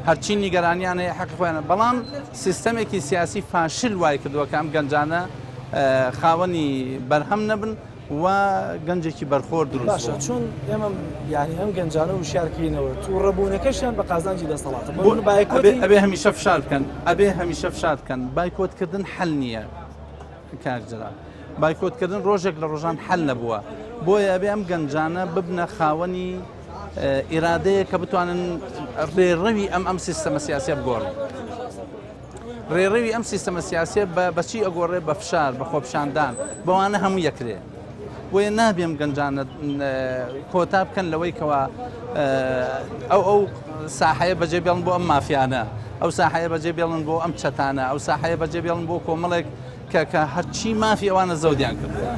Speaker 2: هەرچی نیگەرانیان هەیە حەقی خۆیانە، بەڵام سیستەمێکی سیاسی فاشل وای کردووە کە ئەم گەنجانە خاوەنی بەرهەم نەبن و گەنجێکی بەرخۆر دروست
Speaker 1: باشە چۆن ئێمە یعنی ئەم گەنجانە وشارکەینەوە تووڕەبوونەکەشیان بە قازانجی دەسەڵاتە بۆ
Speaker 2: ئەبێ هەمیشە فشار بکەن ئەبێ هەمیشە فشار بکەن بایکۆتکردن حل نییە کاک جەلال بایکۆتکردن ڕۆژێک لە ڕۆژان حل نەبووە بۆیە ئەبێ ئەم گەنجانە ببنە خاوەنی ئیرادەیە کە بتوانن ڕێڕەوی ئەم ئەم سیستەمە سیاسیە بگۆڕن. ڕێڕەوی ئەم سیستەمە سیاسیە بە بەچی ئەگۆڕێ بە فشار بە خۆپیشاندان بەوانە هەموو یەکرێ بۆیە نابێم گەنجانە کۆتا بکەن لەوەی کەوا ئەو ئەو ساحەیە بەجێ بێڵن بۆ ئەم مافیانە ئەو ساحەیە بەجێ بێڵن بۆ ئەم چەتانە ئەو ساحەیە بەجێ بێڵن بۆ کۆمەڵێک کە کە هەرچی مافی ئەوانە زەودیان کردووە.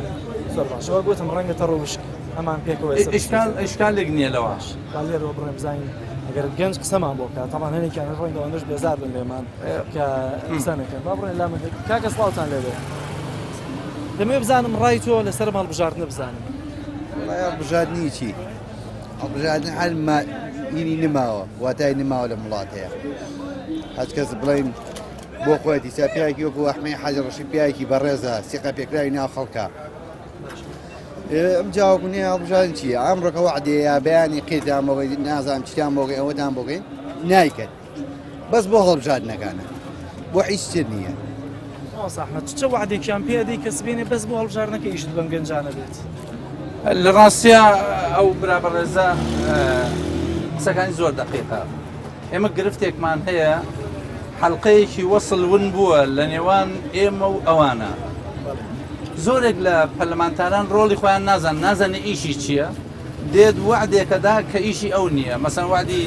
Speaker 1: زۆر باشە وەک وتم ڕەنگە تەڕ و وشک ئەمان پێکەوە ئێستا
Speaker 2: ئیشکال ئیشکالێک نییە لەوە.
Speaker 1: با لێرەوە بڕۆین بزانین ئەگەر گەنج قسەمان بۆ بکات تەبعەن هەنێکیان هەر ڕەنگە ئەوەندەش بێزار بن لێمان کە قسە نەکەن با بڕۆین لا مندێک کاکە سڵاوتان لێ بێ دەمەوێت بزانم ڕای تۆ لەسەر ئەم هەڵبژاردنە بزانم.
Speaker 3: وەڵای هەڵبژاردنی چی؟ هەڵبژاردن هەر هینی نماوە واتای نماوە لەم وڵاتەیە هەچ کەس بڵێن بۆ خۆیەتی سا پیاوێکی وەکو ئەحمەی حاجی ڕەشید پیاوێکی بەڕێزە سیقە پێکراوی ناو خەڵکە ئەم جاوەکو نیە هەڵبژاردن چییە ئەمڕۆکە وەعدەیە یا بەیانی قیرتان بۆ بکەین نازانم چیتان بۆ بکەین ئەوەتان بۆ بکەین نایکەن بەس بۆ هەڵبژاردنەکانە بۆ هیچ تر نییە
Speaker 1: مامۆستا ئەحمەد چ وەعدێکیان پێ ئەدەی کە سبەینێ بەس بۆ هەڵبژاردنەکە ئیشت بەم گەنجانە بێت؟
Speaker 2: لە ڕاستیا ئەو برا بەڕێزە قسەکانی زۆر دەقیقە ئێمە گرفتێکمان هەیە حەلقەیەکی وەسڵ ون بووە لە نێوان ئێمە و ئەوانە. زۆرێک لە پەرلەمانتاران ڕۆڵی خۆیان نازان نازانێ ئیشی چییە دێت وعدێکەدا کە ئیشی ئەو نییە مەسەن وعدی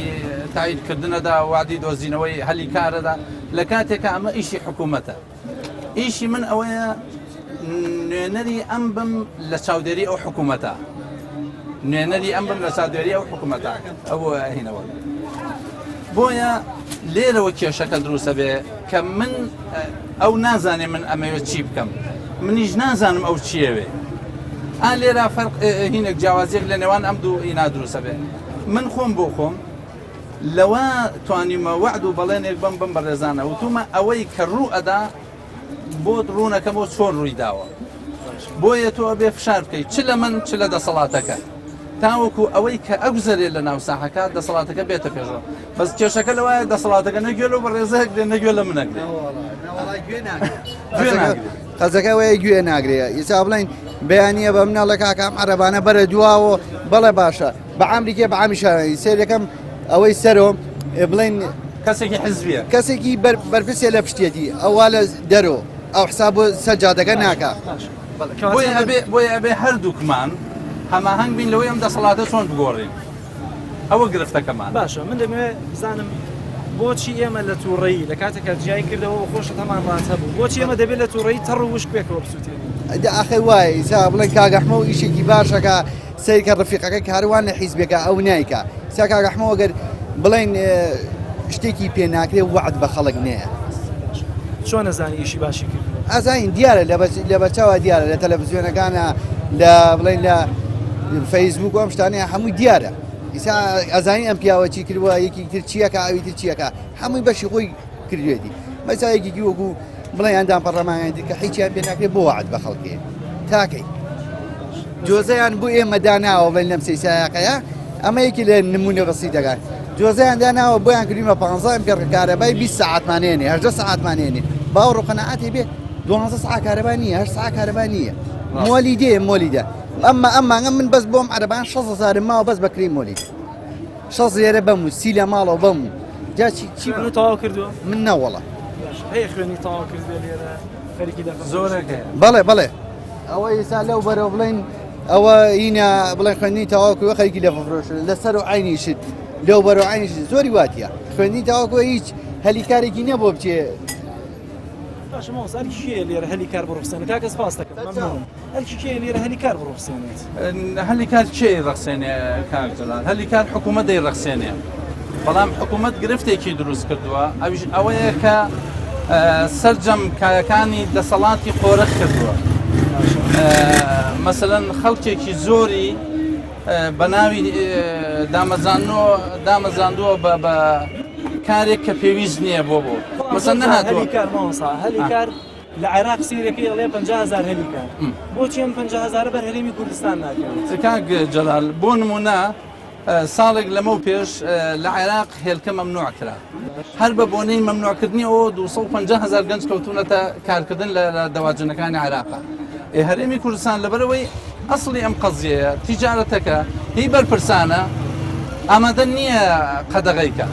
Speaker 2: تاییدکردنەدا وعدی دۆزینەوەی هەلی کارەدا لە کاتێکە ئەمە ئیشی حکوومەتە. ئیشی من ئەوەیە نوێنەری ئەم بم لە چاودێری ئەو حکوومەتە نوێنەری ئەم بم لە چاودێری ئەو حکوومەتە ئەو هینەوە بۆیە لێرەوە کێشەکە دروستە بێ کە من ئەو نازانێ من ئەمەوێت چی بکەم منیش نازانم ئەو چیەوێ ئا لێرە فەرق هینێک جیاوازیەک لە نێوان ئەم دوو ئینا دروستە بێ من خۆم بۆ خۆم لەوە توانیومە وەعد و بەڵێنێک بەم بەم بەڕێزانە وتومە ئەوەی کە ڕوو ئەدا بۆت ڕوونەکەمەوە چۆن ڕووی داوە بۆیە تۆ ئەبێ فشار بکەیت چ لە من چ لە دەسەڵاتەکە تاوەکو ئەوەی کە ئەگوزەرێ لە ناو ساحەکە دەسەڵاتەکە بێتە پێشەوە بەس کێشەکە لەوایە دەسەڵاتەکە نەگوێ لەو بەڕێزەکرێ نەگوێ لە منەکرێ گوێ ناگرێ.
Speaker 3: قەزەکە وەیە گوێ ناگرێ ئیسا بڵین بەیانە بە مناڵە کاکام عەرەبانە بەرە دواوە بەڵێ باشە بە عامریکێ بە عامی شارانی سەیرەکەم ئەوەی سەرۆ بڵێن
Speaker 2: کەسێکی حزبیە
Speaker 3: کەسێکی بەرپرسێ لە پشتێتی ئەووا لە دەرۆ ئەو حساب بۆ سەر جادەکە ناکا
Speaker 2: بۆیە ئەبێ بۆیە ئەبێ هەردووکمان هەماهەنگ بین لەوەی ئەم دەسەڵاتە چۆن بگۆڕین ئەوە گرفتەکەمان
Speaker 1: باشە من دەمەوێت بزانم بۆچی ئێمە لە تووڕەیی لە کاتێکا جیای کردەوە و خۆشت هەمان ڕات هەبوو بۆچی ئێمە دەبێت لە تووڕەیی تەڕ و وشک پێکەوە بسووتێنین
Speaker 3: ئاخر وایە ئیسا بڵێن کاک ئەحمە و ئیشێکی باشەکە سەیرکە ڕفیقەکە کاروان لە حیزبێکە ئەو نایکا سا کاک ئەحمە ئەگەر بڵێن شتێکی پێ ناکرێ وەعد بە خەڵک نەیە.
Speaker 1: چۆن ئەزانی ئیشی باشی کردووە؟
Speaker 3: ئەزانین دیارە لە بەرچاوە دیارە لە تەلەڤزیۆنەکانە لە بڵێن لە فەیسبوک و ئەم شتانەیە هەمووی دیارە ئیسا ئەزانین ئەم پیاوە چی کردووە یەکی تر چیەکە ئەوی تر چیەکە هەمووی بەشی خۆی کردوێتی مەسا یەکێکی وەکو بڵێ ئەندام پەڕلەمانیان دیکە هیچیان پێ ناکرێت بۆ وەعد بە خەڵکێ تاکەی جۆزەیان بۆ ئێمە داناوە بڵێن لەم سەیسایەقەیە ئەمە یەکی لە نمونە بەسیتەکان جۆزەیان داناوە بۆیان کردیمە 15 ئەمپێر کارەبای 20 سەعاتمانێنێ 18 سەعاتمانێنێ باوەڕ و قەناعەتی بێ 12 سەعات کارەبا نییە 8 سەعات کارەبا نییە مۆلیدێ مۆلیدە ئەمما ئەم مانگە من بەس بۆم عەرەبان 6 هزارم ماوە بەس بەکری مۆلید شەست لێرە بەم و سی لە ماڵەوە بەم و جا چی چی
Speaker 1: خوێنت تەواو کردووە؟
Speaker 3: من نەوەڵا.
Speaker 1: هەیە خوێنی تەواو کردبێ لێرە خەریکی دەفع
Speaker 2: زۆرێک هەیە.
Speaker 3: بەڵێ بەڵێ ئەوە ئێستا لەو بەرەوە بڵێن ئەوە هینە بڵێن خوێندنی تەواو کردووە خەریکی لە فرۆشن لەسەر و عینی شت لەو بەرەو عینی شت زۆری واتە خوێندنی تەواو کردووە هیچ هەلی کارێکی نەبووە بچێ
Speaker 1: باشە مامۆستا ئەرکی کێیە لێرە هەلی کار بڕوخسێنێت کاکە سپاس دەکەم مەمنونم ئەرکی کێیە لێرە هەلی کار بڕوخسێنێت؟
Speaker 2: هەلی کار کێ ڕەخسێنێ کاک جەلال؟ هەلی کار حکوومەت دەیڕەخسێنێ بەڵام حکوومەت گرفتێکی دروست کردووە ئەویش ئەوەیە کە سەرجەم کایەکانی دەسەڵاتی قۆرخ کردووە. مەسەلەن خەڵکێکی زۆری بە ناوی دامەزراندووە بە کارێک کە پێویست نییە بۆ بۆ مەسەن نەهاتووە
Speaker 1: هەلی کار لە عێراق سیرەکەی ئەڵێ 50هزار هەلی کار بۆچی ئەم 50هزارە بەر هەرێمی کوردستان ناکەوێت
Speaker 2: کاک جەلال بۆ نمونە ساڵێک لەمەو پێش لە عێراق هێلکە مەمنوع کرا. هەر بە بۆنەی مەمنوعکردنی ئەوە 250 هەزار گەنج کەوتونەتە کارکردن لە دەواجنەکانی عێراقا. ئێ هەرێمی کوردستان لەبەرئەوەی ئەسڵی ئەم قەزیەیە تیجارەتەکە هی بەرپرسانە ئامادە نییە قەدەغەی کە.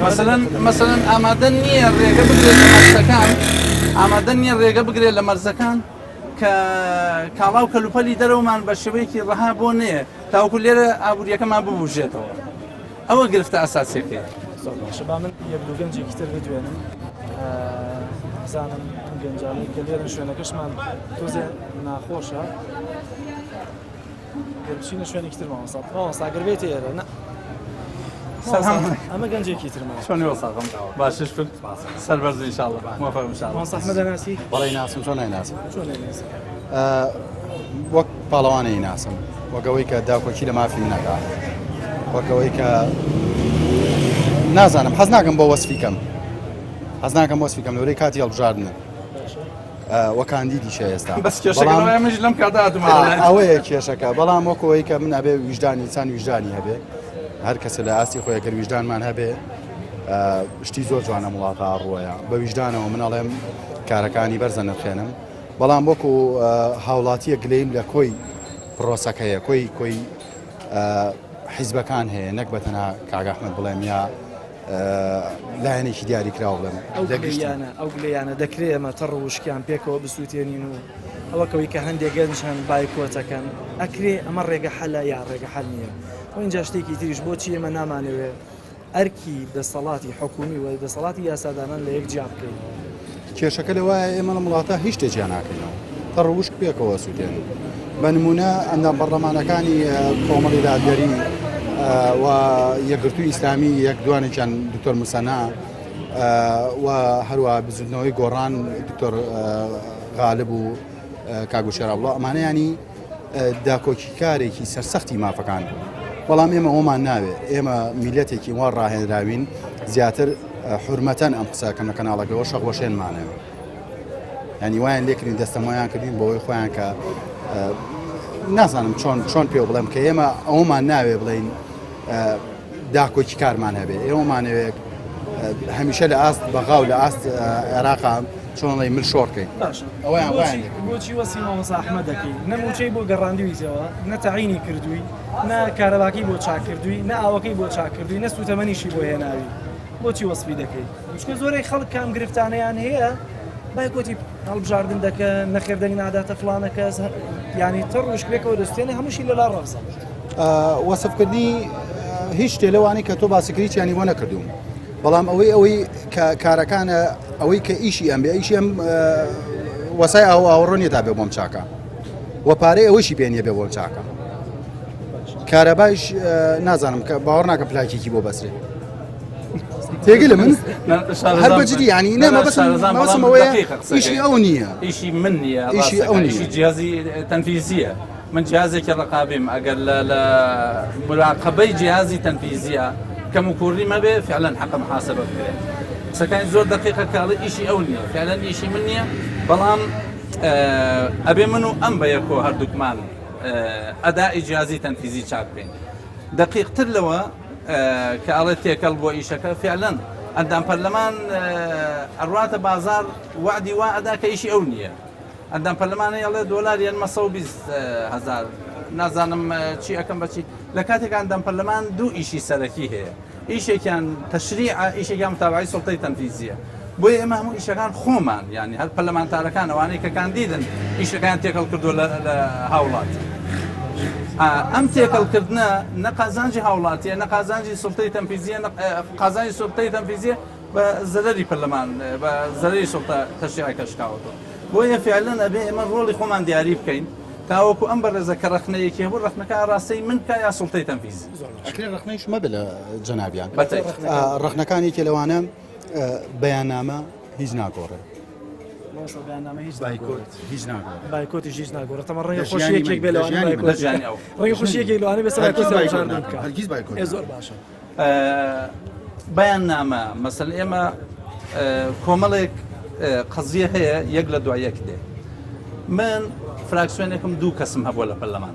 Speaker 2: مەسەلەن مەسەلەن ئامادە نییە ڕێگە بگرێت لە مەرزەکان ئامادە نییە ڕێگە بگرێت لە مەرزەکان کە کاڵا و کەلوپەلی دەرەوەمان بە شێوەیەکی ڕەها بۆ نەیە تاوەکو لێرە ئابووریەکەمان ببوژێتەوە ئەوە گرفتە ئەساسیەکەی.
Speaker 1: زۆر باشە با من یەک دوو گەنجێکی تر بدوێنم بزانم ئەم گەنجانەی کە لێرە شوێنەکەشمان تۆزێ ناخۆشە گەر بچینە شوێنێکی تر مامۆستا مامۆستا گەر بێتە ئێرە نا ئەمە گەنجێکی ترمە
Speaker 2: چۆنی وەساقم باشش کرد سەربەرز ان شاء الله موفق ان شاء الله
Speaker 1: مامۆستا ئەحمەد ئەناسی
Speaker 4: بەڵێ ناسم چۆن نایناسم
Speaker 1: چۆن نایناسی
Speaker 4: وەک پاڵەوانەی ناسم وەک ئەوەی کە داکۆکی لە مافی منەکە وەک ئەوەی کە نازانم حەز ناکەم بۆ وەسفی کەم حەز ناکەم وەسفی کەم لەورەی کاتی هەڵبژاردنە وە کاندیدیشە ئێستا
Speaker 2: بەس کێشەکە لەوەیە منیش لەم کاتە هاتوومە لای.
Speaker 4: ئەوەیە کێشەکە بەڵام وەکو ئەوەی کە من ئەبێ ویژدانی ئینسان ویژدانی هەبێ هەر کەسە لە ئاستی خۆی گەر ویژدانمان هەبێ شتی زۆر جوانە وڵاتە ڕووەیە بە ویژدانەوە من ئەڵێم کارەکانی بەرزە نرخێنم بەڵام وەکو هاوڵاتیە گلەیم لە کۆی پرۆسەکە هەیە کۆی کۆی حیزبەکان هەیە نەک بە تەنها کاک ئەحمەد بڵێم یا لایەنێکی دیاریکراو بڵێم
Speaker 1: ئەو گلەییانە ئەو گلەیانە دەکرێ ئێمە تەڕ و وشکیان پێکەوە بسووتێنین و ئەوە کەوەی کە هەندێک گەنج هەن بایکۆتەکەن ئەکرێ ئەمە ڕێگە حەلە یا ڕێگە حەل نییە و اینجا شتێکی تریش بۆچی ئێمە نامانەوێ ئەرکی دەسەڵاتی حکومی و دەسەڵاتی یاسادانان لە یەک جیا بکەینەوە.
Speaker 4: کێشەکە لەوایە ئێمە لەم وڵاتە هیچ شتێ جیا ناکەینەوە تەڕ و وشک پێکەوە سووتێن بە نمونە ئەندام پەرلەمانەکانی کۆمەڵی دادگەری و یەکگرتووی ئیسلامی یەک دوانێکیان دکتۆر مسەنا و هەروە بزوتنەوەی گۆڕان دکتۆر غالب و کاگوشێر عەبدوڵا ئەمانە ینی داکۆکیکارێکی سەرسەختی مافەکان بوو بەڵام ئێمە ئەومان ناوێ ئێمە میلەتێکی وا ڕاهێنراوین زیاتر حورمەتەن ئەم قسەکەم لە کەناڵەکەەوە شەقوەشێنمانەوە ینی وایان لێکردین دەستەمۆیان کردین بەوەی خۆیان کە نازانم چۆن چۆن پێ بڵێم کە ئێمە ئەومان ناوێ بڵین داکۆکی کارمان هەبێ ئێوەمانەوێت هەمیشە لە ئاست بەغا و لە ئاست عێراقا چۆنڵی مل شۆڕکەین
Speaker 1: ئەویان بۆچی وەسی مامۆستا ئەحمەد دەکەی نە موچەی بۆ گەڕاندویتەوە نە تەعینی کردووی نە کارەباکەی بۆ چاک کردووی نە ئاوەکەی بۆ چاک کردووی نە سوتەمەنیشی بۆ هێناوی بۆچی وەسفی دەکەی چونکە زۆرێک خەڵک کام گرفتانەیان هەیە بایکۆتی هەڵبژاردن دەکەن نەخێر دەنگ ناداتە فلانە کەس ینی تڕ وشکێکەوە دەستێنێ هەمووشی لەلا ڕەفزە
Speaker 4: وەسفکردنی هیچ شتێ لەوانەی کە تۆ باسکردی چیانی بۆ نەکردوم بەڵام ئەوەی ئەوەی کە کارەکانە ئەوەی کە ئیشی ئەم بێ ئیشی ئەم وەسای ئاو ئاوڕۆ نیە تا بێ بۆم چاکە و پارەی ئەوەشی پێ نیە بێ بۆم چاکە کارەبایش نازانم کە باوەڕ ناکەم پلاکێکی بۆ بەسرێ تێگە لە من هەر بەجدی ینی نە مەبەستم ئەوەیە ئیشی ئەو نییە
Speaker 2: ئیشی من نییە ئیشی ئەو نییە جیازی تەنفیزیە من جیازێکی ڕقابیم ئەگەر لە لە مراقبەی جیازی تەنفیزیە کەم و کوڕی مەبێ فعلەن حەقە محاسبە بکرێت قسەکانی زۆر دقیقە کاڵی ئیشی ئەو نییە فعلەن ئیشی من نییە بەڵام ئەبێ من و ئەم بە یەکۆ هەردووکمان ئەدائی جیازی تەنفیزی چاک بکەین دقیقتر لەوە کە ئەڵێ تێکەڵ بۆ ئیشەکە فعلەن ئەندام پەرلەمان ئەڕواتە بازار وعدی وا ئەدا کە ئیشی ئەو نییە ئەندام پەرلەمانی ئەڵێ دۆلار یەنمە 120 هزار نازانم چی ئەەکەم بەچی لە کاتێک ئەندام پەرلەمان دوو ئیشی سەرەکی هەیە ئیشێکیان تەشریعە ئیشێکیان متابعەی سوڵتەی تەنفیزیە بۆیە ئێمە هەموو ئیشەکان خۆمان یانی هەر پەرلەمانتارەکان ئەوانەی کە کاندیدن ئیشەکان تێکەڵ کردو لە هاوڵاتی ئەم تێکەڵکردنە نە قازانجی هاوڵاتیە نە قازانجی سوڵتەی تەنفیزیە قازانجی سوڵتەی تەنفیزیە بە زەرەری پەرلەمان بە زەرەری سوڵتە تەشریعەکە شکاوەتەوە بۆیە فعلەن ئەبێ ئێمە ڕۆڵی خۆمان دیاری بکەین تاوەکو ئەم بەڕێزە کە ڕەخنەیەکی هەبوو ڕەخنەکە ئاڕاستەی من بکا یا سوڵتەی تەنفیزی.
Speaker 4: ئەکرێ ڕەخنەیش مەبێ لە جەنابیان. ڕەخنەکان یەکێ لەوانە بەیاننامە. هیچ ناگۆڕێ. هیچ ناگۆڕێت.
Speaker 1: بایکۆتیش هیچ ناگۆڕێت. تەمە ڕەنگە خۆشی یەکێک بێ لەوانە بایکۆت ڕەنگە خۆشی یەکێک لەوانە بێ بایکۆت هەڵبژاردن بکا.
Speaker 4: هەرگیز بایکۆت
Speaker 1: ئێ زۆر باشە.
Speaker 2: بەیاننامە مەسەل ئێمە کۆمەڵێک قەزیە هەیە یەک لە دوای یەک دێ من فراکسیۆنێکم دوو کەسم هەبووە لە پەرلەمان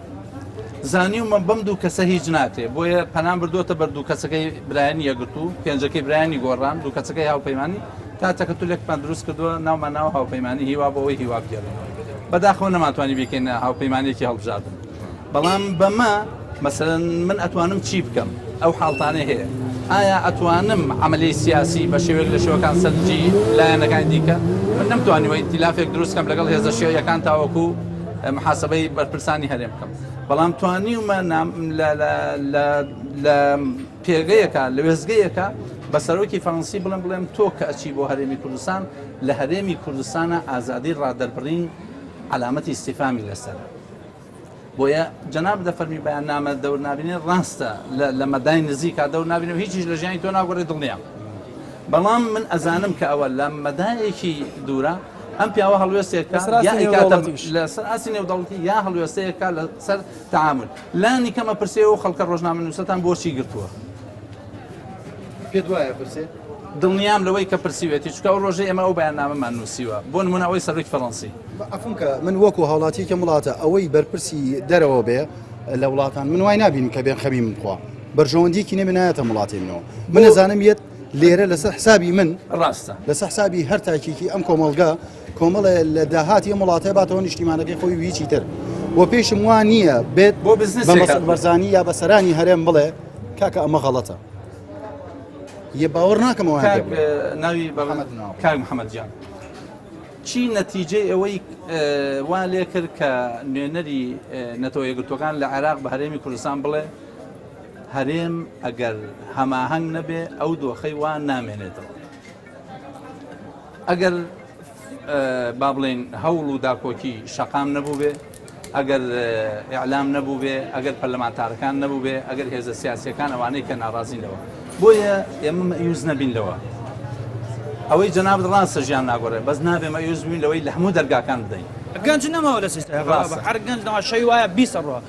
Speaker 2: زانیومە بەم دوو کەسە هیچ ناکرێ بۆیە پەنام بردووەتە بەر دوو کەسەکەی برایانی یەکگرتوو پێنجەکەی برایانی گۆڕان دوو کەسەکەی هاوپەیمانی تا تەکەتولێکمان دروست کردووە ناومان ناوە هاوپەیمانی هیوا بۆ ئەوەی هیوا بگێڕینەوە بەداخەوە نەمانتوانی بیکەینە هاوپەیمانێکی هەڵبژاردن بەڵام بەمە مەسەلەن من ئەتوانم چی بکەم ئەو حاڵتانەی هەیە ئایا ئەتوانم عملی سیاسی بە شێوەیەک لە شێوەکان سەرنجی لایەنەکانی دیکە من نەمتوانیوە ئیتیلافێک دروست کەم لەگەڵ هێزە شیعیەکان تاوەکو محاسبەی بەرپرسانی هەرێم بکەم بەڵام توانیومە لە پێگەیەکە لە وێزگەیەکە بە سەرۆکی فەرەنسی بڵێم بڵێم تۆ کە ئەچی بۆ هەرێمی کوردستان لە هەرێمی کوردستانە ئازادی ڕادەربڕین علامەتی ئیستیفامی لەسەر بۆیە جەناب دەفەرمی بەیاننامە دەور نابینێ ڕاستە لە مەدای نزیکا دەور نابینێ و هیچیش لە ژیانی تۆ ناگۆڕێ دڵنیام بەڵام من ئەزانم کە ئەوە لە مەدایەکی دوورە ئەم پیاوە هەڵوێستێکە لەسەر ئاستی نێودەوڵەتی یا هەڵوێستەیەکە لەسەر تعامل لانی کەمە پرسێ و خەڵکە ڕۆژنامە نووسەتان بۆچی گرتووە
Speaker 4: پێت وایە پرسێ؟
Speaker 2: دڵنیام لەوەی کە پرسیوێتی چونکە ئەو ڕۆژەی ئێمە ئەو بەیاننامەمان نووسیوە بۆ نمونە ئەوەی سەرۆکی فەڕەنسی.
Speaker 4: عەفوم کە من وەکو هاوڵاتیەکی ئەم وڵاتە ئەوەی بەرپرسی دەرەوە بێ لە وڵاتان من وای نابینم کە بێن خەمی من بخوا بەرژەوەندیەکی نەبێ نایەتە وڵاتی منەوە من ئەزانم یەت لێرە لەسەر حسابی من
Speaker 2: ڕاستە
Speaker 4: لەسەر حسابی هەر تاکێکی ئەم کۆمەڵگا کۆمەڵێ لە داهاتی ئەم وڵاتە باتەوە نیشتیمانەکەی خۆی و هیچی تر و پێشم وا نییە بێت
Speaker 2: بۆ بزنسێک
Speaker 4: بە مەسعود بەرزانی یا بە سەرانی هەرێم بڵێ کاکە ئەمە غەڵەتە یە باوەڕ ناکەم ئەوان
Speaker 2: کاک
Speaker 4: پێ بڵێ.
Speaker 2: ناوی بە
Speaker 4: محەمەد ناوە.
Speaker 2: کاک محەمەد گیان چی نەتیجەی ئەوەی وا لێ کرد کە نوێنەری نەتەوە یەکگرتووەکان لە عێراق بە هەرێمی کوردستان بڵێ هەرێم ئەگەر هەماهەنگ نەبێ ئەو دۆخەی وا نامێنێتەوە ئەگەر با بڵێین هەوڵ و داکۆکی شەقام نەبووبێ، ئەگەر ئیعلام نەبووبێ، ئەگەر پەرلەمانتارەکان نەبووبێ، ئەگەر هێزە سیاسیەکان ئەوانەی کە ناڕازین لەوە. بۆیە ئێمە مەئیوس نەبین لەوە. ئەوەی جەنابت ڕاستە ژیان ناگۆڕێ، بەس نابێ مەئیوس بین لەوەی لە هەموو دەرگاکان بدەین.
Speaker 5: گەنج نەماوە لە سیستەم.
Speaker 2: ڕاستە.
Speaker 5: هەر گەنج نەما شەوی وایە 20 ئەڕوا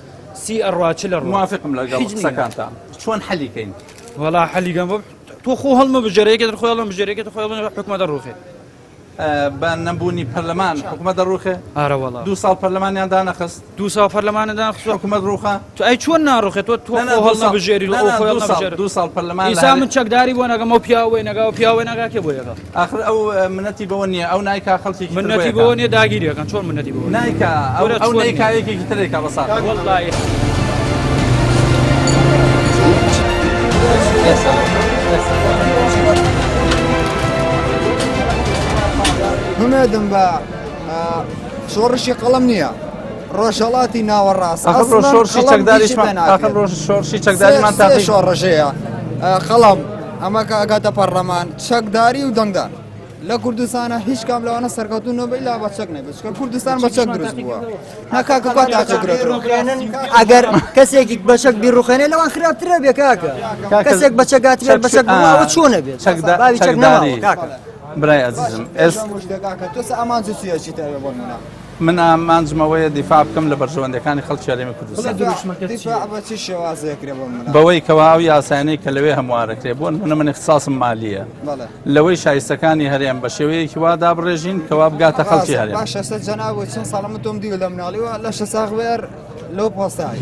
Speaker 5: سی ئەڕوا چل ئەڕوا.
Speaker 2: موافقم لەگەڵ
Speaker 5: هیچ نییە.
Speaker 2: قسەکانتان. چۆن حەلی کەین؟
Speaker 5: وەڵا حەلی کەم تۆ خۆ هەڵمەبژێرە یەکێ تر خۆی هەڵمبژێرە یەکێ تر خۆی هەڵمبژێرە حکومەت دەڕوخێ.
Speaker 2: بە نەبوونی پەرلەمان حکومەت دەڕوخێ؟
Speaker 5: ئارە وەڵا.
Speaker 2: دوو ساڵ پەرلەمانیان دانەخست؟
Speaker 5: دوو ساڵ پەرلەمانیان دانەخست
Speaker 2: حکومەت ڕووخا؟
Speaker 5: تو ئەی چۆن ناڕوخێ تۆ تۆ خۆ هەڵنەبژێری و ئەو خۆی هەڵنەبژێرێ؟
Speaker 2: دوو ساڵ پەرلەمان
Speaker 5: ئیسا من چەکداری بۆ نەکەم ئەو پیاوە بۆی نەکا ئەو پیاوە بۆی نەکا کێ بۆی ئەکا؟
Speaker 2: ئاخر ئەو منەتی بەوە نییە ئەو نایکا خەڵکێکی تر بۆی
Speaker 5: منەتی
Speaker 2: ئەکا.
Speaker 5: بەوە نییە داگیری ئەکەن چۆن منەتی بەوە نییە؟
Speaker 2: نایکا ئەو
Speaker 5: کورە
Speaker 2: ئەو
Speaker 5: چۆن
Speaker 2: نەیکا
Speaker 5: نییە؟
Speaker 2: یەکێکی تر ئەیکا بە ساغ.
Speaker 5: وەڵڵاهی.
Speaker 3: هومێدم بە شۆڕشی قەڵەم نییە ڕۆژهەڵاتی ناوەڕاست
Speaker 2: ئاخر ڕۆژ شۆڕشی چەکداریشمان ئاخر ڕۆژ شۆڕشی چەکداریمان تاقی
Speaker 3: شۆڕشەیە قەڵەم ئەمە کە ئەگاتە پەرلەمان چەکداری و دەنگدان لە کوردستانە هیچ کام لەوانە سەرکەوتوو نەبێ ئیلا بە چەک نەبێت چونکە کوردستان بە چەک دروست بووە نا کاکە کوا تا چەک
Speaker 6: ڕوخێنن ئەگەر کەسێکی بە چەک بیڕوخێنێ لەوان خراپترە بێ کاکە کەسێک بە چەک هاتبێت بە چەک بڕواوە چۆن ئەبێت باوی چەک نەماوە کاکە
Speaker 2: برای ئەزیزم ئێس
Speaker 3: کاکە تۆ ئامانجت چییە چیتە ئەوێ بۆ نمونە
Speaker 2: من ئامانجم ئەوەیە دیفاع بکەم لە بەرژەوەندیەکانی خەڵکی هەرێمی کوردستان.
Speaker 3: دیفاع بە چ شێوازێک کرێ بۆ نمونە؟
Speaker 2: بەوەی کەوا ئەو یاسایانەی کە لەوێ هەموارەکرێ بۆ نمونە من اختصاصم مالیە لەوەی شایستەکانی هەرێم بە شێوەیەکی وا دابڕێژین کەوا بگاتە خەڵکی هەرێم.
Speaker 3: باشە سە جەناب چەند ساڵە من تۆم دیوە لە مناڵیوە لە شەساغ وێر لەو پۆستای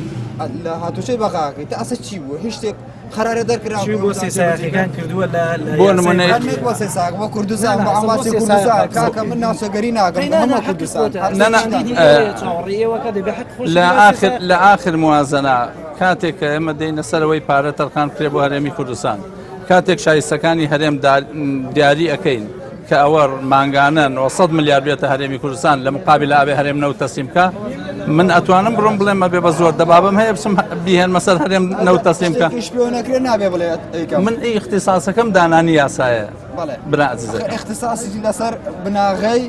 Speaker 3: لە هاتوچۆی بەغاکەی تا ئەسە چی بوو هیچ شتێک قەرارە دەرکرا
Speaker 1: چی بۆ سێ سایەقەکان کردووە لە
Speaker 2: بۆ نمونە
Speaker 3: بۆ سێ سایەق بۆ کوردستان بۆ ئاماسی کوردستان کاکە من ناوچەگەری ناکەم هەموو کوردستان
Speaker 2: لە ئاخر لە ئاخر موازنە کاتێک کە ئێمە دێینە سەرەوەی پارە تەرخان بکرێ بۆ هەرێمی کوردستان کاتێک شایستەکانی هەرێم دیاری ئەەکەین کە ئەوە مانگانە 900 ملیار بێتە هەرێمی کوردستان لە مقابل ئابێ هەرێم نەوت تەسلیم بکا من ئەتوانم بڕۆم بڵێم ئەبێ بە زۆر دەبابم هەیە بچم بیهێنمە سەر هەرێم نەوت تەسلیم بکا
Speaker 3: شتێکیش پێوە نەکرێ نابێ بڵێ ئەیکەم.
Speaker 2: من ئی اختصاصەکەم دانانی یاسایە
Speaker 3: بەڵێ.
Speaker 2: برا عەزیزەکەم.
Speaker 3: اختصاصی لەسەر بناغەی